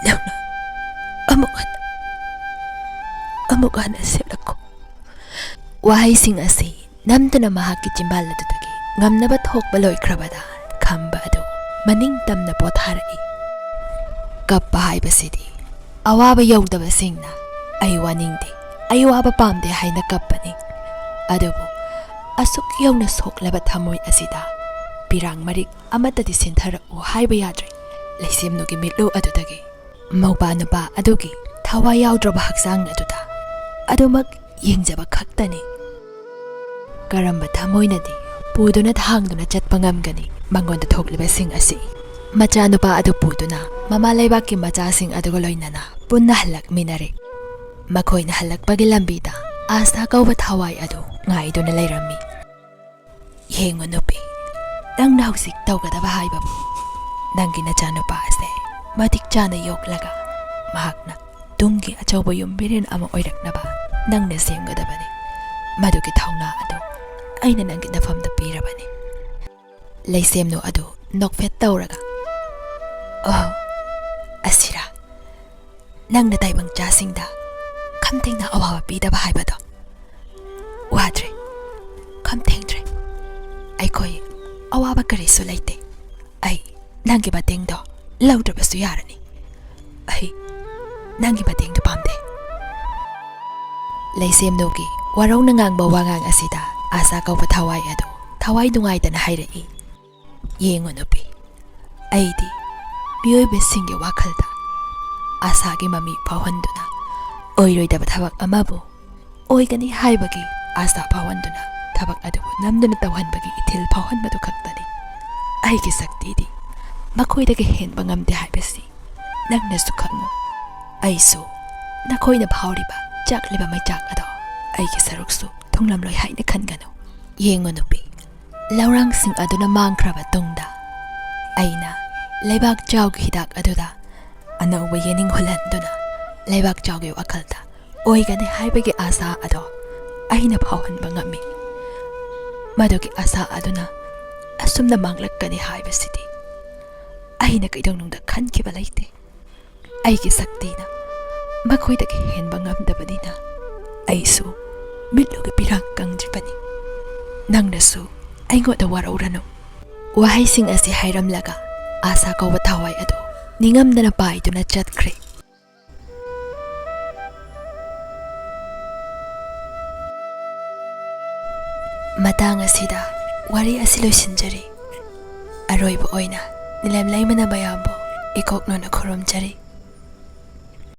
ꯅꯪꯅ ꯑꯃꯨꯛ ꯍꯟꯅ, ꯑꯃꯨꯛ ꯍꯟꯅ ꯁꯦꯝꯂꯛꯀꯣ"꯫ ꯋꯥꯍꯩꯁꯤꯡ ꯑꯁꯤ ꯅꯝꯗꯨꯅ ꯃꯍꯥꯛꯀꯤ ꯆꯤꯝꯕꯥꯜ ꯑꯗꯨꯗꯒꯤ ꯉꯝꯅꯕ ꯊꯣꯛꯄ ꯂꯣꯏꯈ꯭ꯔꯕꯗ, ꯈꯝꯕ ꯑꯗꯨ ꯃꯅꯤꯡ ꯇꯝꯅ ꯄꯣꯊꯥꯔꯛꯏ꯫ ꯀꯞꯄ ꯍꯥꯏꯕꯁꯤꯗꯤ ꯑꯋꯥꯕ ꯌꯧꯗꯕꯁꯤꯡꯅ "ꯑꯩ ꯋꯥꯅꯤꯡꯗꯦ, ꯑꯩ ꯋꯥꯕ ꯄꯥꯝꯗꯦ" ꯍꯥꯏꯅ ꯀꯞꯄꯅꯤ꯫ ꯑꯗꯨꯕꯨ ꯑꯁꯨꯛ ꯌꯧꯅ ꯁꯣꯛꯂꯕ ꯊꯃꯣꯏ ꯑꯁꯤꯗ ꯄꯤꯔꯥꯡ ꯃꯔꯤꯛ ꯑꯃꯠꯇꯗꯤ ꯁꯤꯟꯊꯔꯛꯎ ꯍꯥꯏꯕ ꯌꯥꯗ꯭ꯔꯦ꯫ ꯂꯩꯁꯦꯝꯅꯨꯒꯤ ꯃꯤꯠꯂꯨ ꯑꯗꯨꯗꯒꯤ ꯃꯧꯄꯥ ꯅꯨꯄꯥ ꯑꯗꯨꯒꯤ ꯊꯋꯥꯏ ꯌꯥꯎꯗ꯭ꯔꯕ ꯍꯛꯆꯥꯡ ꯑꯗꯨꯗ ꯑꯗꯨꯃꯛ ꯌꯦꯡꯖꯕ ꯈꯛꯇꯅꯤ꯫ ꯀꯔꯝꯕ ꯊꯃꯣꯏꯅꯗꯤ ꯄꯨꯗꯨꯅ ꯊꯥꯡꯗꯨꯅ ꯆꯠꯄ ꯉꯝꯒꯅꯤ ꯃꯉꯣꯟꯗ ꯊꯣꯛꯂꯤꯕꯁꯤꯡ ꯑꯁꯤ? ꯃꯆꯥꯅꯨꯄꯥ ꯑꯗꯨ ꯄꯨꯗꯨꯅ ꯃꯃꯥ ꯂꯩꯕꯥꯛꯀꯤ ꯃꯆꯥꯁꯤꯡ ꯑꯗꯨꯒ ꯂꯣꯏꯅꯅ ꯄꯨꯟꯅ ꯍꯜꯂꯛꯃꯤꯟꯅꯔꯦ꯫ ꯃꯈꯣꯏꯅ ꯍꯜꯂꯛꯄꯒꯤ ꯂꯝꯕꯤꯗ ꯑꯥꯁꯥ ꯀꯧꯕ ꯊꯋꯥꯏ ꯑꯗꯨ ꯉꯥꯏꯗꯨꯅ ꯂꯩꯔꯝꯃꯤ꯫ "ꯌꯦꯡꯉꯨ ꯅꯨꯄꯤ, ꯅꯪꯅ ꯍꯧꯖꯤꯛ ꯇꯧꯒꯗꯕ ꯍꯥꯏꯕꯕꯨ, ꯅꯪꯒꯤ ꯅꯆꯥꯅꯨꯄꯥ ꯑꯁꯦ ꯃꯇꯤꯛ ꯆꯥꯅ ꯌꯣꯛꯂꯒ ꯃꯍꯥꯛꯅ ꯇꯨꯡꯒꯤ ꯑꯆꯧꯕ ꯌꯨꯝ ꯃꯤꯔꯦꯟ ꯑꯃ ꯑꯣꯏꯔꯛꯅꯕ ꯅꯪꯅ ꯁꯦꯝꯒꯗꯕꯅꯤ꯫ ꯃꯗꯨꯒꯤ ꯊꯧꯅꯥ ꯑꯗꯨ ꯑꯩꯅ ꯅꯪꯒꯤ ꯅꯐꯝꯗ ꯄꯤꯔꯕꯅꯤ"꯫ ꯂꯩꯁꯦꯝꯅꯨ ꯑꯗꯨ ꯅꯣꯛꯐꯦꯠ ꯇꯧꯔꯒ, "ꯑꯣ, ꯑꯁꯤꯔꯥ? ꯅꯪꯅ ꯇꯥꯏꯕꯪ ꯆꯥꯁꯤꯡꯗ ꯈꯝꯊꯦꯡꯅ ꯑꯋꯥꯕ ꯄꯤꯗꯕ ꯍꯥꯏꯕꯗꯣ? ꯋꯥꯗ꯭ꯔꯦ, ꯈꯝꯊꯦꯡꯗ꯭ꯔꯦ꯫ ꯑꯩꯈꯣꯏ ꯑꯋꯥꯕ ꯀꯔꯤꯁꯨ ꯂꯩꯇꯦ꯫ ꯑꯩ ꯅꯪꯒꯤ ꯃꯇꯦꯡꯗꯣ ꯂꯧꯗ꯭ꯔꯕꯁꯨ ꯌꯥꯔꯅꯤ꯫ ꯑꯩ ꯅꯪꯒꯤ ꯃꯇꯦꯡꯗꯣ ꯄꯥꯝꯗꯦ"꯫ ꯂꯩꯁꯦꯝꯅꯨꯒꯤ ꯋꯥꯔꯧꯅ ꯉꯥꯡꯕ ꯋꯥꯉꯥꯡ ꯑꯁꯤꯗ ꯑꯥꯁꯥ ꯀꯧꯕ ꯊꯋꯥꯏ ꯑꯗꯨ ꯊꯋꯥꯏ ꯅꯨꯡꯉꯥꯏꯇꯅ ꯍꯥꯏꯔꯛꯏ, "ꯌꯦꯡꯉꯨ ꯅꯨꯄꯤ, ꯑꯩꯗꯤ ꯃꯤꯑꯣꯏꯕꯁꯤꯡꯒꯤ ꯋꯥꯈꯜꯗ ꯑꯥꯁꯥꯒꯤ ꯃꯃꯤ ꯐꯥꯎꯍꯟꯗꯨꯅ, ꯑꯣꯏꯔꯣꯏꯗꯕ ꯊꯕꯛ ꯑꯃꯕꯨ ꯑꯣꯏꯒꯅꯤ ꯍꯥꯏꯕꯒꯤ ꯑꯥꯁꯥ ꯐꯥꯎꯍꯟꯗꯨꯅ, ꯊꯕꯛ ꯑꯗꯨꯕꯨ ꯅꯝꯗꯨꯅ ꯇꯧꯍꯟꯕꯒꯤ ꯏꯊꯤꯜ ꯐꯥꯎꯍꯟꯕꯗꯨ ꯈꯛꯇꯅꯤ꯫ ꯑꯩꯒꯤ ꯁꯛꯇꯤꯗꯤ ꯃꯈꯣꯏꯗꯒꯤ ꯍꯦꯟꯕ ꯉꯝꯗꯦ ꯍꯥꯏꯕꯁꯤ ꯅꯪꯅꯁꯨ ꯈꯪꯉꯨ꯫ ꯑꯩꯁꯨ ꯅꯈꯣꯏꯅ ꯐꯥꯎꯔꯤꯕ ꯆꯥꯛꯂꯤꯕ ꯃꯩꯆꯥꯛ ꯑꯗꯣ ꯑꯩꯒꯤ ꯁꯔꯨꯛꯁꯨ ꯊꯨꯡꯂꯝꯂꯣꯏ ꯍꯥꯏꯅ ꯈꯟꯒꯅꯨ꯫ ꯌꯦꯡꯉꯨ ꯅꯨꯄꯤ, ꯂꯧꯔꯥꯡꯁꯤꯡ ꯑꯗꯨꯅ ꯃꯥꯡꯈ꯭ꯔꯕ ꯇꯨꯡꯗ, ꯑꯩꯅ ꯂꯩꯕꯥꯛ ꯆꯥꯎꯒꯤ ꯍꯤꯗꯥꯛ ꯑꯗꯨꯗ ꯑꯅꯧꯕ ꯌꯦꯅꯤꯡ ꯍꯨꯜꯍꯟꯗꯨꯅ, ꯂꯩꯕꯥꯛ ꯆꯥꯎꯒꯤ ꯋꯥꯈꯜꯗ ꯑꯣꯏꯒꯅꯤ ꯍꯥꯏꯕꯒꯤ ꯑꯥꯁꯥ ꯑꯗꯣ ꯑꯩꯅ ꯐꯥꯎꯍꯟꯕ ꯉꯝꯃꯤ꯫ ꯃꯗꯨꯒꯤ ꯑꯥꯁꯥ ꯑꯗꯨꯅ ꯑꯁꯨꯝꯅ ꯃꯥꯡꯂꯛꯀꯅꯤ ꯍꯥꯏꯕꯁꯤꯗꯤ ꯑꯩꯅ ꯀꯩꯗꯧꯅꯨꯡꯗ ꯈꯟꯈꯤꯕ ꯂꯩꯇꯦ꯫ ꯑꯩꯒꯤ ꯁꯛꯇꯤꯅ ꯃꯈꯣꯏꯗꯒꯤ ꯍꯦꯟꯕ ꯉꯝꯗꯕꯅꯤꯅ, ꯑꯩꯁꯨ ꯃꯤꯠꯂꯨꯒꯤ ꯄꯤꯔꯥꯡ ꯀꯪꯗ꯭ꯔꯤꯕꯅꯤ꯫ ꯅꯪꯅꯁꯨ ꯑꯩꯉꯣꯟꯗ ꯋꯥꯔꯧꯔꯅꯨ꯫" ꯋꯥꯍꯩꯁꯤꯡ ꯑꯁꯤ ꯍꯥꯏꯔꯝꯂꯒ ꯑꯥꯁꯥ ꯀꯧꯕ ꯊꯋꯥꯏ ꯑꯗꯨ ꯅꯤꯡꯉꯝꯗꯅ ꯄꯥꯏꯗꯨꯅ ꯆꯠꯈ꯭ꯔꯦ꯫ ꯃꯇꯥꯡ ꯑꯁꯤꯗ ꯋꯥꯔꯤ ꯑꯁꯤ ꯂꯣꯏꯁꯤꯟꯖꯔꯤ꯫ ꯑꯔꯣꯏꯕ ꯑꯣꯏꯅ ꯅꯤꯂꯦꯝ ꯂꯩꯃꯅ ꯃꯌꯥꯝꯕꯨ ꯏꯀꯣꯛꯅꯣꯅ ꯈꯨꯔꯨꯝꯖꯔꯤ꯫